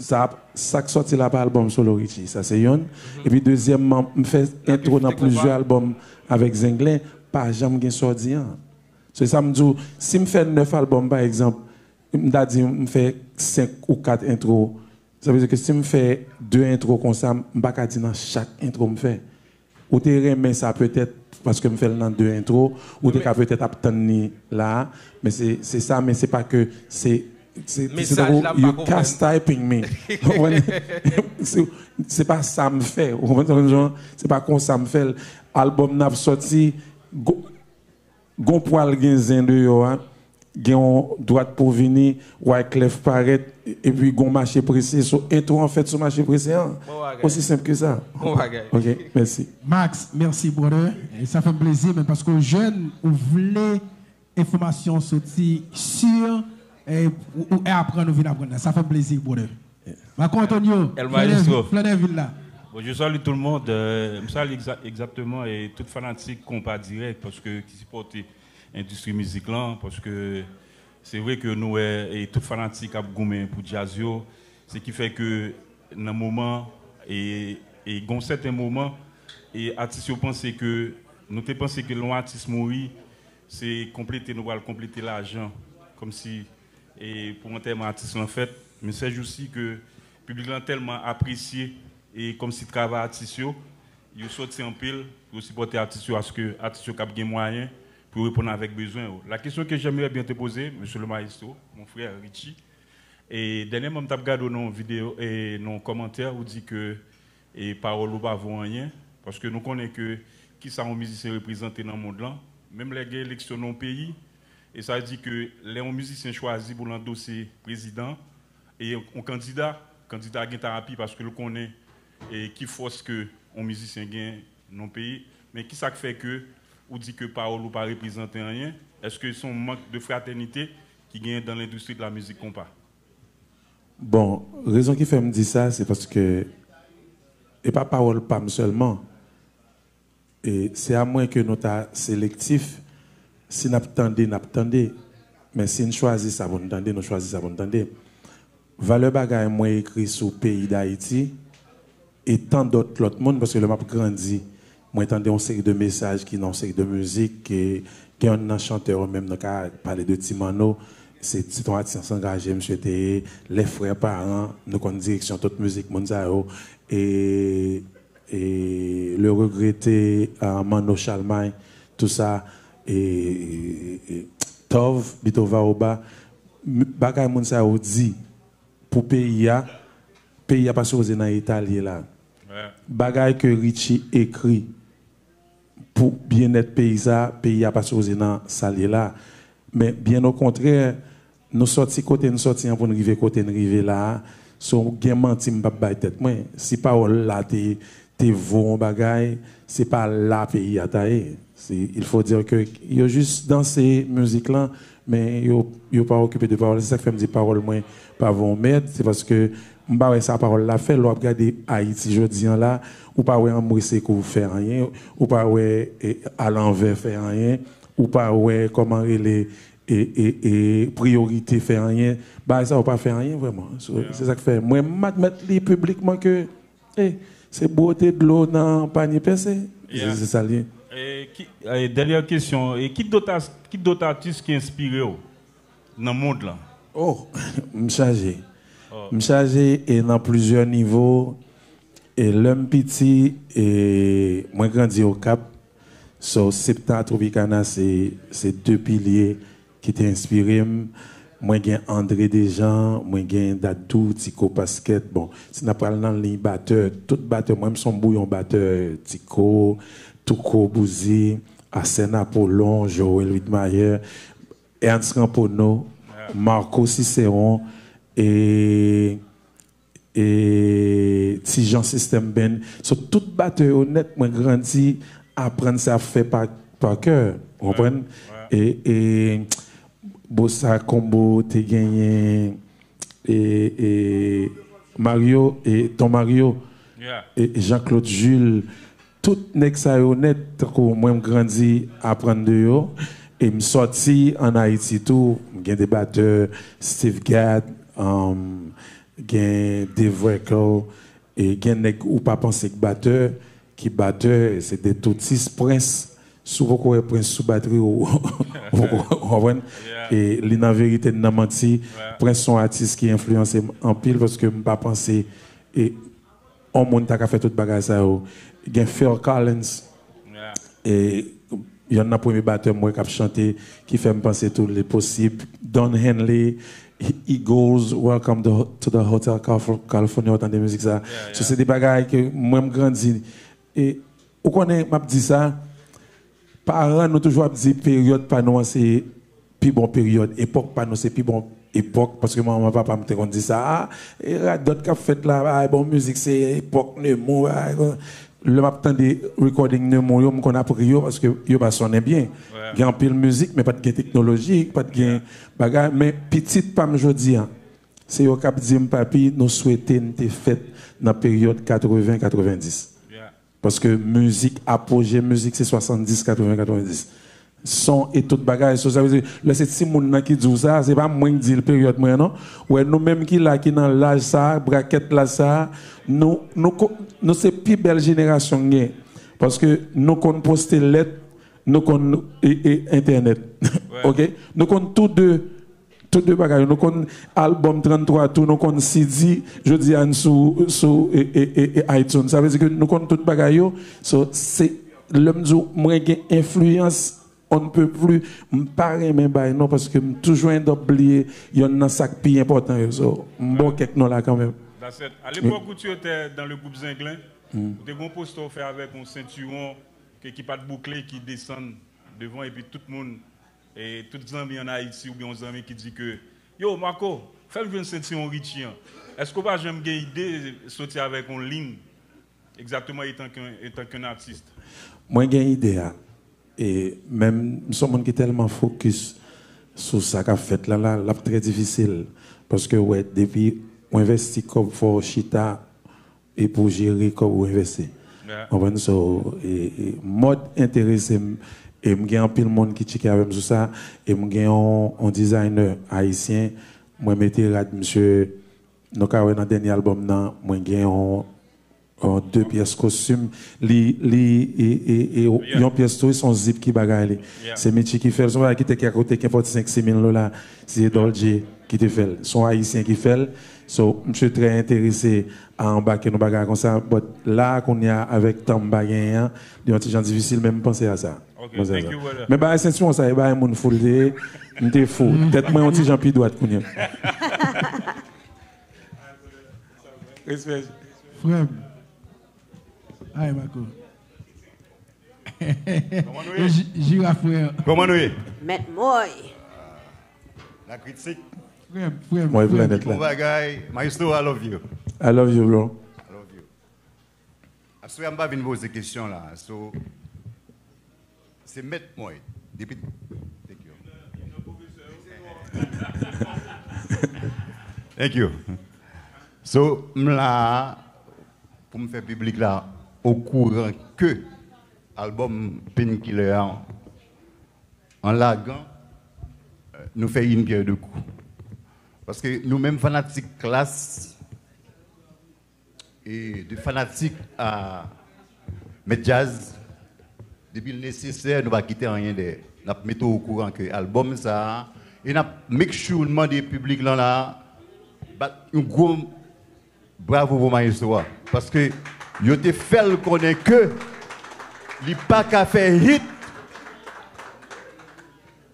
sa, sa k sòti la pa albòm solo Richie. Sa se yonn. Epi dezyèmman, m fè entwo nan fifty konpa. Plizyè albòm avèk Zenglen, pa janm gen sa w di an. Se sa m di w, si m fè nèf albòm, pa egzanp, m ta di m fè senk ou kat entwo. Sa vle di ke si m fè de entwo konsa, m pa ka di nan chak entwo m fè. Ou te renmen sa petèt paske m fè l nan de entwo, ou te ka petèt ap tann li la, men se se sa, men se pa ke se se se Mesaj tankou la, m pa you konprann. Castyping me. Ou konprann? Se- se pa sa m fè. Ou konprann sa m di w? Se pa konsa m fè l. Albòm nan ap sòti, go- gon pwal gen zen deyò a, gen yon dwat pou vini, Wyclef parèt, epi gon mache prese, so entwo an fèt sou mache prese an. Bon bagay. Osi senp ke sa. Bon bagay. Ok, mèsi. Max, mèsi, brother. E sa fè m plezi, men paske w jèn, ou vle enfòmasyon soti sur, e, ou, ou aprann, ou vin aprann la. Sa fè m plezi, brother. Marco Antonio, El Maestro. Flannè vil la. Bon, je salue tout le monde. Euh, je salue exa- exactement et tout fanatik Konpa Direct parce que qui supporte l'industrie musique là, parce que c'est vrai que nous, euh, et tout fanatik ap goumen pour jazz yo, ce qui fait que nan moman e, e gon sèten moman e atis yo panse ke nou te panse ke lè yon atis mouri se konplete nou pral konplete lajan kòmsi e pou antèman atis lan fèt, men sè jousi ke piblik lan tèlman apresye e kòmsi travay atis yo, yo sòti anpil pou yo sipòte atis yo aske atis yo kab gen mwayen pou yo reponn avèk bezwen yo. La question que j'aimerais bien te poser, monsieur le maestro, mon frère Richie, e dènyèman m t ap gade w nan yon videyo e nan yon kòmantè ou di ke e pawòl ou pa vo anyen, paske nou konnen ke kisa yon mizisyen reprezante nan mond lan, menm lè gen eleksyon nan yon peyi, e sa di ke lè yon mizisyen chwazi pou l andose prezidan e yon kandida, kandida gen ta api paske l konnen e ki fòs ke yon mizisyen gen nan yon peyi, men kisa k fè ke ou di ke pawòl ou pa reprezante anyen? Èske se yon mank de fratènite ki genyen dan lendistri de la mizik konpa? Bon, rezon ki fè m di sa, se paske e pa pawòl pa m sèlman. E se a mwen ke nou ta selektif. Si n ap tande, n ap tande. Men si n chwazi sa pou n tande, nou chwazi sa pou n tande. Valè bagay mwen ekri sou peyi Dayiti e tan dòt lòt moun, paske lè m ap grandi, mwen tande yon seri de mesaj ki nan yon seri de mizik, ke gen youn nan chantè yo menm nan ka pale de Ti Manno, se ti ton atis angaje misye te ye, lè frè paran, nou konn direksyon tout mizik moun sa yo, e, e le regrete uh, Manno Chalmay, tou sa, e, e, e Tòv, Bitova Oba, bagay moun sa yo di, pou peyi a, peyi a pa sipoze nan eta l ye la. Bagay ke Richie ekri pou byennèt peyi sa, peyi a pa sipoze nan sa l ye la. Men byen okontrè, nou sòti kote n sòti an pou n rive kote n rive la a. So gen manti m p ap bay tèt mwen. Si pawòl la te te vo yon bagay, se pa la peyi a ta ye. Il faut dire que yo jis danse mizik lan, men yo, yo pa okipe de pawòl. Se sa k fè m di pawòl mwen pa vo yon mèd, se paske m pa wè sa pawòl la fè. Lè w ap gade Ayiti jodi an la, ou pa wè Anmwe Sekou fè anyen, ou pa wè e, Alanvè fè anyen, ou pa wè kòman rele e, e, e Priyorite fè anyen. Bagay sa yo pa fè anyen vrèman. So, se sa k fè mwen m admèt li piblikman ke E, se bwote dlo nan panye pèse. Se sa l ye. E ki, e, dènyè kesyon, e ki dòt a- ki dòt atis ki enspire w nan mond lan? Oh, m chaje. M chaje e nan plizyè nivo. E lè m piti, e mwen grandi Okap. So, Septan a Tropicana se se de pilye ki te enspire m. Mwen gen André Dejean, mwen gen Dadou, Tico Pasquet. Bon, si n ap pral nan liy batè, tout batè, mwen m se yon bouyon batè, Tico, Touko Bouzi, Arsène Apollon, Joel Widmayer, Ernst Ramponneau, Marco Cicéron, e e Ti Jan System Band. So, tout batè yo nèt, mwen grandi aprann sa fè pa, pa kè, ou konprann? E, e Bossa Combo te genyen e, e Mario, e Ton Mario, e Jean-Claude Jules, tout nèg sa yo nèt, tankou mwen m grandi aprann de yo, e m sòti ann Ayiti tou, m gen de batè, Steve Gadd, um, gen Dave Weckl, e gen nèg ou pa panse k batè, ki batè, se de toutis Prince, si w poko wè Prince sou batri, ou ou konprann? E li nan verite, n nan manti. Prince se yon atis ki enfliyanse m anpil, paske m pa panse e yon moun ta ka fè tout bagay sa yo. Gen Phil Collins, e yonn nan premye batè m wè k ap chante, ki fè m panse tou li posib. Don Henley, Eagles, Welcome to, to the Hotel Calif- California, ou tande mizik sa. So, se de bagay ke mwen m grandi. E ou konnen, m ap di sa, paran nou toujou ap di peryòd pa nou an se pi bon peryòd, epòk pa nou se pi bon epòk, paske manman papa m te konn di sa, a, e radòt k ap fèt la, ay, bon mizik se epòk Nemou, ay, lè m ap tande recording Nemou yo, m konn ap ri yo, paske yo pa sonnen byen. Gen anpil mizik, men pa t gen teknoloji, pa t gen bagay, men pitit pa m jodi an, Se yo k ap di m, papi, nou swete n te fèt nan peryòd katreven, katrevendis. Paske mizik, apoje mizik, se swasanndis, katreven, katrevendis. Son e tout bagay. So, sa vle di, lè se timoun nan ki di w sa, se pa mwen k di l peryòd mwen an, non. Ou wè, nou menm ki la, ki nan laj sa, brakèt laj sa, nou, nou, ko- nou se pi bèl jenerasyon k gen. Paske nou konn poste lèt, nou konn e, e, entènèt. Ok? Nou konn tou de, tou de bagay yo. Nou konn albòm tranntwa tou, nou konn C D, jodi a n sou, sou e, e, e, e iTunes. Sa vle di ke nou konn tout bagay yo. So, se, lè m di w, mwen gen enfliyans on ne peut plus, m pa renmen bay non, paske m toujou end up bliye yonn nan sa k pi enpòtan yo. So, m ba w kèk non la kanmenm. That's it. À l'époque où tu étais dans le groupe Zenglen, ou te gen yon poster w fè avèk yon sentiwon ke, ki pa t boukle, ki desann devan, epi tout moun, e tout zanmi an Ayiti oubyen yon zanmi ki di ke, yo, Marco, fè m jwenn sentiwon Richie an. Èske w pa janm gen ide soti avèk yon liy, egzakteman, etan ke, etan ke yon atis? Mwen gen ide a. E menm m se yon moun ki tèlman fokis sou sa k ap fèt la, la, l ap trè difisil. Paske, w wè, depi w envèsti kòb, fò w chita e pou jere kòb ou envèsti. Konprann? So, e, e, mòd enterese m, e m gen anpil moun ki tcheke avè m sou sa, e m gen yon, yon designer ayisyen, mwen mete rad misye, nou ka wè nan dènye albòm nan, mwen gen yon, yon de pyès kostim, li, li, e, e, e, yon pyès tou, se yon zip ki bagay li. Se Mitchy ki fè l, se yon bagay ki te ka koute kenpòt senk, sis mil dola, se Dolce ki te fè l. Se yon ayisyen ki fè l. So, misye trè enterese a anbake nan bagay konsa, but la, kounye a, avèk tan m pa genyen an, li yon ti jan difisil, men m panse a sa. M panse a sa. Men bagay sentiwon sa, e bagay moun fou l te ye, m te fou. Tèt mwen yon ti jan pi dwat kounye a. Respè. Frè m. Ay, Marco. Kòman nou ye? Yo, ji-, jiraf, frè. Kòman nou ye? Mèt Moy. La kritik. Frè m, frè m, Moy frè m. Planet la. Bon bagay. Maestro, I love you. I love you, bro. I love you. Aswè a m pa vin poze kesyon la. So, se Mèt Moy. Depi, thank you. Thank you. So, m la pou m fè piblik la okouran ke albòm Painkiller an, an lagan, nou fè une pierre deux coups. Paske nou menm fanatik Klass, e de fanatik a Mèt Djaz, depi l nesesè, nou pa kite anyen dèyè. N ap mete w okouran ke albòm sa a, e n ap make sure n mande piblik lan la, bat yon gwo bravo pou maestro a. Paske yo te fè l konnen ke li pa ka fè hit.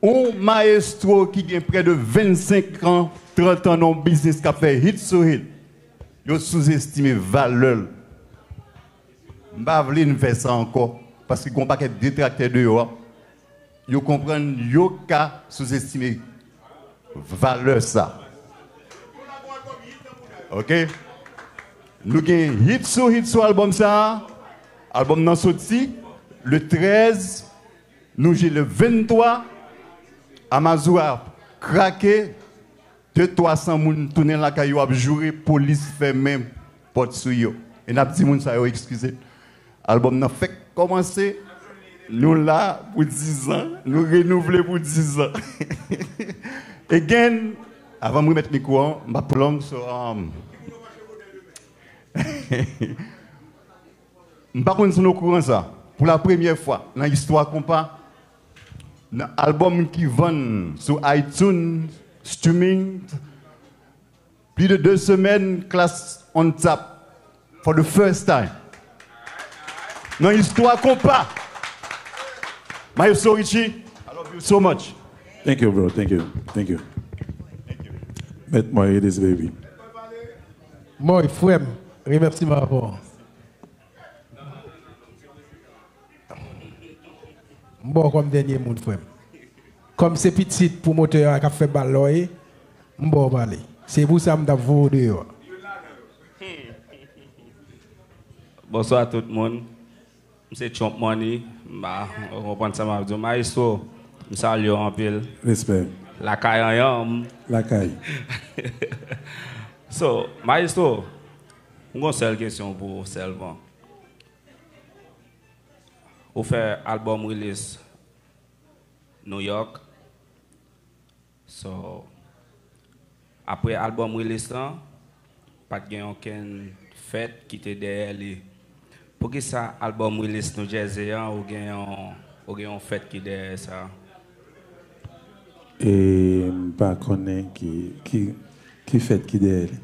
Yon mayestwo ki gen prè de vennsenk an, trant an nan yon biznis k ap fè hit sou hit, yo souzestime valè l. M pa vle n fè sa ankò, paske gen yon pakèt detraktè deyò a. Yo konprann yo ka souzestime valè sa. Oke? Nou gen hit sou hit sou albòm sa a. Albòm nan soti le trèz. Nou jwe le venntwa, Amazua krake, de twa san moun tounen lakay yo ap joure, polis fèmen pòt sou yo. E n ap di moun sa yo eskize. Albòm nan fèk kòmanse, nou la pou diz an, nou renouvle pou diz an. Again, avan m remèt mikwo an, m p ap long, so, um, m pa konn si nou okouran sa. Pou la premyè fwa nan istwa konpa, nan albòm ki vann sou iTunes, streaming, plis de de semèn, Klass on top for the first time. Nan istwa konpa. Maestro Richie, I love you so much. Thank you, bro. Thank you. Thank you. Mèt Moy, it is, baby. Moy, frè m, remèsiman ankò. M ba w kòm dènye moun, frè m. Kòm se pitit pwomotè a k ap fè bal la w ye, m ba w pale. Se pou sa m t ap voye w deyò a. Bonswa tout moun. M se Trump Money. M pa konprann sa m ap di w. Maestro, m salye w anpil. Respè. Lakay anyanm. Lakay. So, Maestro, m gon sèl kesyon pou ou sèlman. Ou fè album release New York. So, apre album release lan, pa t gen okenn fèt ki te dèyè li. Poukisa album release New Jersey an, ou gen yon, ou gen yon fèt ki dèyè sa? E m pa konnen ki, ki, ki fèt ki dèyè li.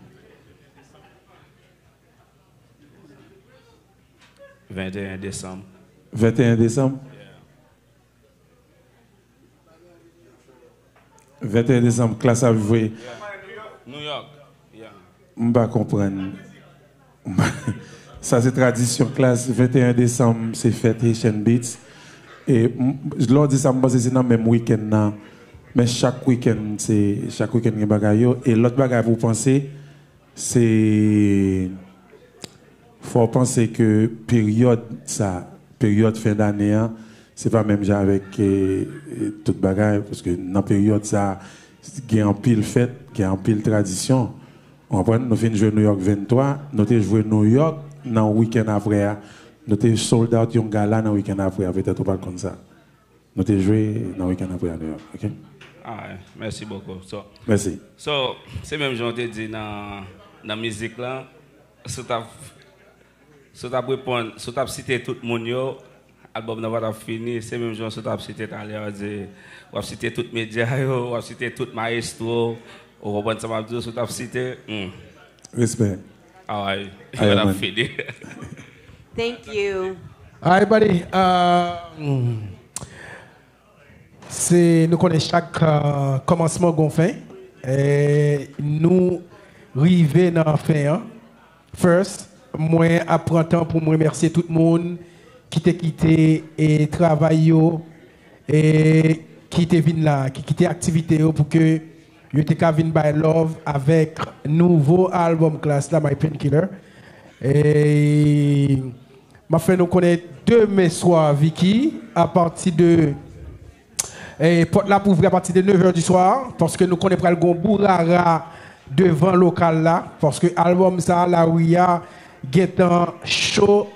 Venteyen desanm. Venteyen desanm? Venteyen desanm, Klass ap jwe. New York. Yeah. M pa konprann. Sa se tradisyon Klass. Venteyen desanm, se fèt Haitian Beats. E m- lè w di sa, m panse se nan menm wikenn nan. Men chak wikenn, se chak wikenn gen bagay yo. E lòt bagay pou w panse, se fò w panse ke peryòd sa, peryòd fen dane an, se pa menm jan avèk eh, eh, tout bagay, paske nan peryòd sa, gen anpil fèt, gen anpil tradisyon. Ou konprann? Nou fin jwe New York venntwa, nou te jwe New York nan wikenn apre a. Nou te sold out yon gala nan wikenn apre a, petèt ou pa t konn sa. Nou te jwe nan wikenn apre a New York, ok? Ah, mèsi bokou. So, Mèsi. So, se menm jan w te di nan, nan mizik lan, si w t ap, si w t ap reponn, si w t ap site tout moun yo, albòm nan pa t ap fini, se menm jan si w t ap site talè, w ap di, w ap site tout medya yo, w ap site tout maestro, ou konprann sa m ap di w, si w t ap site, hmm. Respè. Alright, Alright, w ap man. fini. Thank you. Alright, buddy. Uh, se nou konnen chak uh, kòmansman gon fen. E nou rive nan fen an. First, mwen ap pran tan pou mwen remèsye tout moun ki te kite e travay yo e ki te vin la, ki kite aktivite yo pou ke yo te ka vin bay love avèk nouvo album Klass la, My Painkiller. E m ap fè nou konnen demen swa, Vicky, apati de e pòt la pou ouvri apati de nevè di swa, paske nou konnen pral gon bourara devan lokal la, paske albòm sa, lari a gentan cho,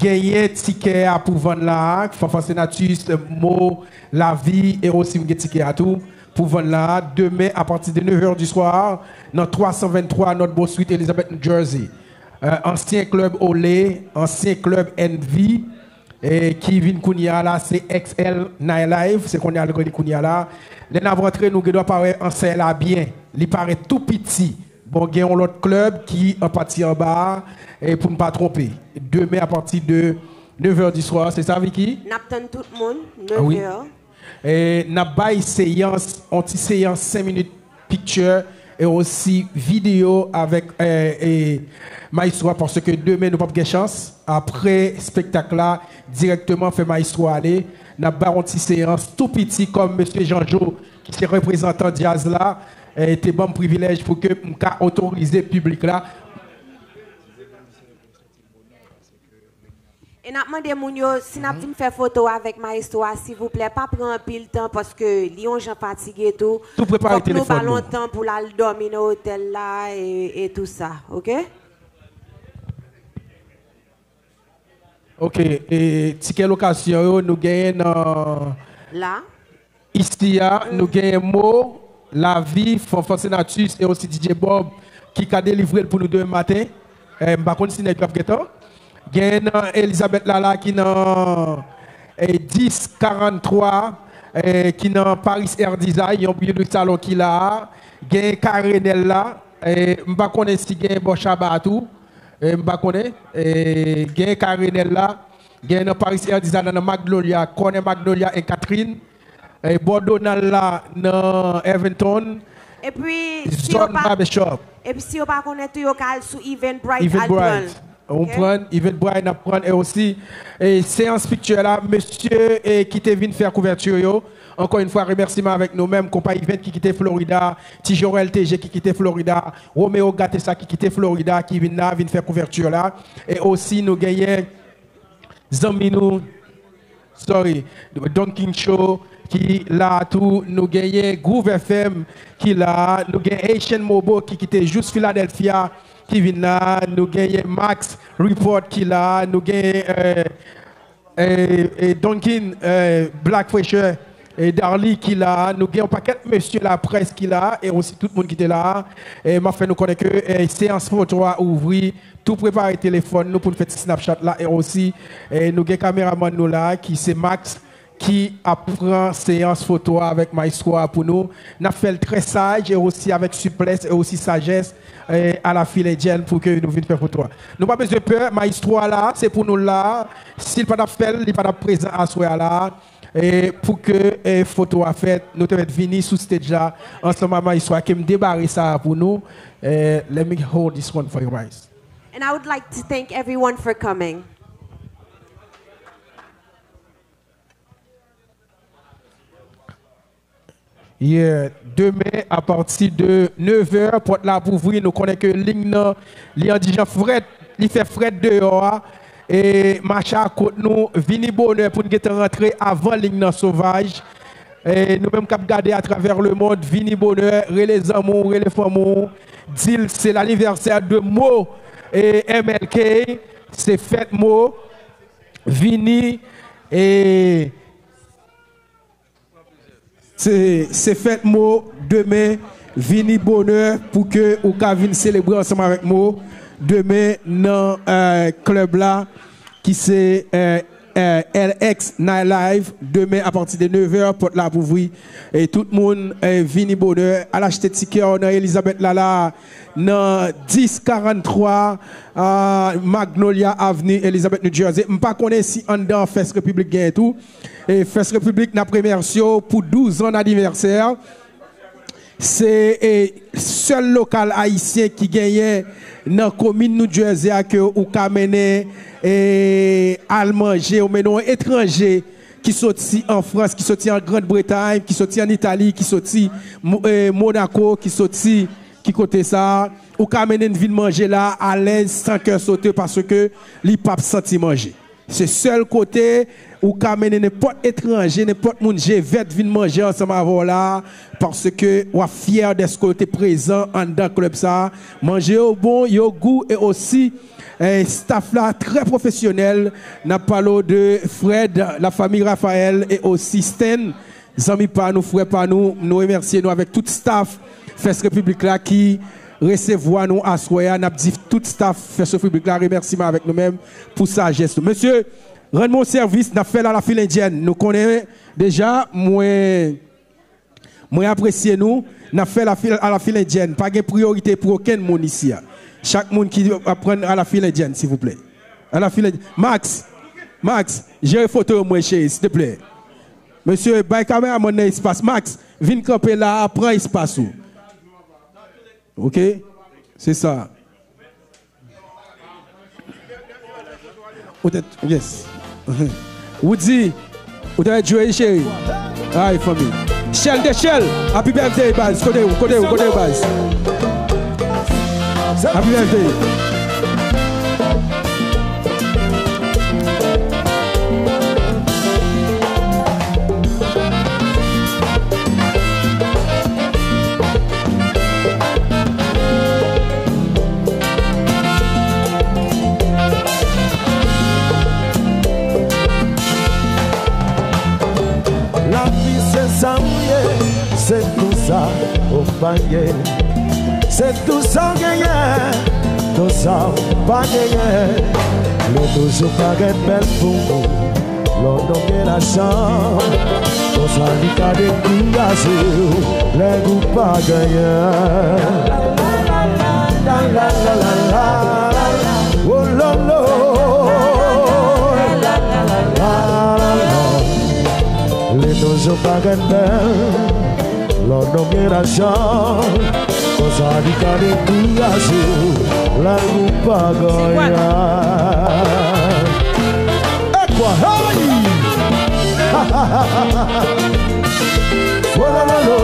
genyen tikè a pou vann la, Fanfan Senatus, Mo, Lavi, e osi m gen tikè a tou pou vann la, demen apati de nevè di swa, nan twa san venntwa North Bow Street, Elizabeth, New Jersey. Euh, ansyen klèb Olé, ansyen klèb Envy, e ki vin kounye a la, se X L Nightlife, se kounye a l rele kounye a la. Lè n ap rantre, nou gen dwa pa wè ansèy la byen. Li parèt tou piti. Bon, gen yon lòt klèb ki an pati anba a, e pou n pa twonpe. Demen apati de nevè di swa, se sa, Vicky? N ap tann tout moun, Ah oui. nevè. E n ap bay seyans, yon ti seyans senk minit picture e osi videyo avèk e, e, maestro a, paske demen nou p ap gen chans. Apre espektak la, dirèkteman fè maestro ale. N ap bay yon ti seyans tou piti kòm mesye Janjo, ki se reprezantan djaz la, e, te ban m privilèj pou ke m ka otorize piblik la. E n ap mande moun yo, si n ap vin fè foto avèk maestro a, silvouplè, pa pran anpil tan, paske li yon jan fatige tou. Tou prepare Fòk nou ba telefòn l nou. Yon tan pou l al dòmi nan otèl la e, e tou sa, oke? Ok, e tikè lokasyon yo, nou genyen nan La. Isi a, nou genyen Mo, Lavi, Fanfan Senatus e osi D J Bob ki ka delivre l pou nou demen maten. E, m pa konn si nèg yo ap gentan. Genyen nan Elizabeth la la ki nan e, dis karant twa, e, ki nan Paris Air Design, yon bouyon de salon ki la a. Genyen Karenèl la. E, m pa konnen si genyen bò Chaba a tou. E, m pa konnen. E, genyen Karenèl la. Genyen nan Paris Air Design la, nan Magnolia, kònè Magnolia e Catherine. E, bò Donald la, nan Eventon. Epi, si yo Zòn pa, Barbershop. epi si yo pa konnen tou, yo ka al sou Eventbrite, Eventbrite. Al pran l. Ou pran, Eventbrite, n ap pran e osi e, seyans picture la, mesye e, ki te vin fè kouvèti yo. Ankò yon fwa, remèsiman avèk nou menm, Konpayi Event ki kite Florida, Ti Jorel T G ki kite Florida, Romeo Gatesa ki kite Florida, ki vin la, vin fè kouvèti la. E osi, nou genyen zanmi nou, Sorry, Don King Show ki la tou, nou genyen Groove F M ki la, nou gen Haitian Mobo ki kite jous Philadelphia ki vin la, nou genyen Max Report ki la, nou genyen eh, eh, eh, Don King, eh, Black Fresher, eh, Darly ki la, nou gen yon pakèt mesye laprès ki la, e osi tout moun ki te la. E m ap fè nou konnen ke eh, seyans foto a ouvri, tou prepare telefòn nou pou n fè ti Snapchat la, e osi eh, nou gen kameramann nou la ki se Max ki ap pran seyans foto a avèk maestro a pou nou. N ap fè l trè saj e osi avèk siplès e osi sajès eh, a la fil endyèn pou ke nou vin fè foto a. Nou pa bezwen pè, maestro a la, se pou nou la. Si l pa t ap fè l, li pa t ap prezan aswè a la. E pou ke eh, foto a fèt, nou te mèt vini sou stage la ansanm a maestro a ke m debare sa a pou nou. Eh, let me hold this one for you guys. And I would like to thank everyone for coming. Yeah. Demen, apati de nevè, pòt la ap ouvri. Nou konnen ke liy nan, li andijan frèt, li fè frèt deyò a. E mache a kot nou, vini bonè pou n gentan rantre avan liy nan sovaj. E nou menm k ap gade atravè lemond, vini bonè, rele zanmi w, rele fanmi w, di l se lanivèsè de Mo e M L K, se fèt Mo, vini e Se, se fèt Mo demen, vini bonè pou ke ou ka vin selebre ansanm avèk Mo demen nan eh, klèb la ki se eh, eh, L X Night Live. Demen apati de nevè, pòt la ap ouvri e tout moun eh, vini bonè. Al achte tikè w nan Elizabeth Lala nan dis karanntrwa ah, Magnolia Avenue, Elizabeth, New Jersey. M pa konnen si anndan First Republic genyen tou. E First Republic, n ap remèsye w pou douz an anivèsè. Se e, sèl lokal ayisyen ki genyen nan komin New Jersey a ke ou ka mennen e, al manje, ou mennen yon etranje ki soti an Frans, ki soti an Grand Bretagne, ki soti an Itali, ki soti Mo- e, Monaco, ki soti ki kote sa a, ou ka mennen n vin manje la alèz, san kè sote, paske li p ap santi manje. Se sèl kote ou ka mennen nenpòt etranje, nenpòt moun je vèt vin manje ansanm avè w la, paske w ap fyè dèske w te prezan anndan klèb sa a. Manje yo bon, yo gou, e osi eh, staff la trè pwofesyonèl. N ap pale w de Fred, la famille Raphaël, e osi Sten, zanmi pa nou, frè pa nou. Nou remèsye nou avèk tout staff First Republic la ki resevwa nou aswè a. N ap di tout staff First Republic la remèsiman avèk nou menm pou sajès nou. Mesye, rann mwen yon sèvis, n ap fè l a la fil endyèn. Nou konnen deja, mwen, mwen apresye nou. N ap fè l a fil, a la fil endyèn. Pa gen priyorite pou okenn moun isi a. Chak moun ki ap pran a la fil endyèn, silvouplè. A la fil endyèn. Max, Max, jere foto yo mwen, cheri, silteplè. Mesye, bay kameramann nan espas. Max, vin kanpe la a, pran espas ou. Oke? Se sa. Ou te, yes. Woody, ou te jwe, cheri. Ay, fanmi. Shell de Shell. Happy birthday, baz. Kote ou, kote ou, kote ou, baz. Happy birthday. Lavi se sa ou ye, se tou sa ou pa ye. Se tou sa w genyen, tou sa w pa genyen. Lè toujou pa gen bèl pou ou, lè w nonmen lajan. Konsa li ka dekouraje w, lè ou pa genyen. La, la, la, la, la. Oh, lo, lo. La, la, la. Lè toujou pa gen bèl. Lè w nonmen lajan, konsa li ka dekouraje w, lè ou pa genyen. E kwa, hey! Wolololo,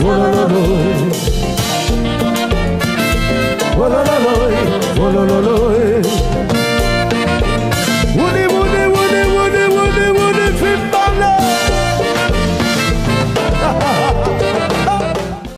wolololo. Wolololo, wolololo.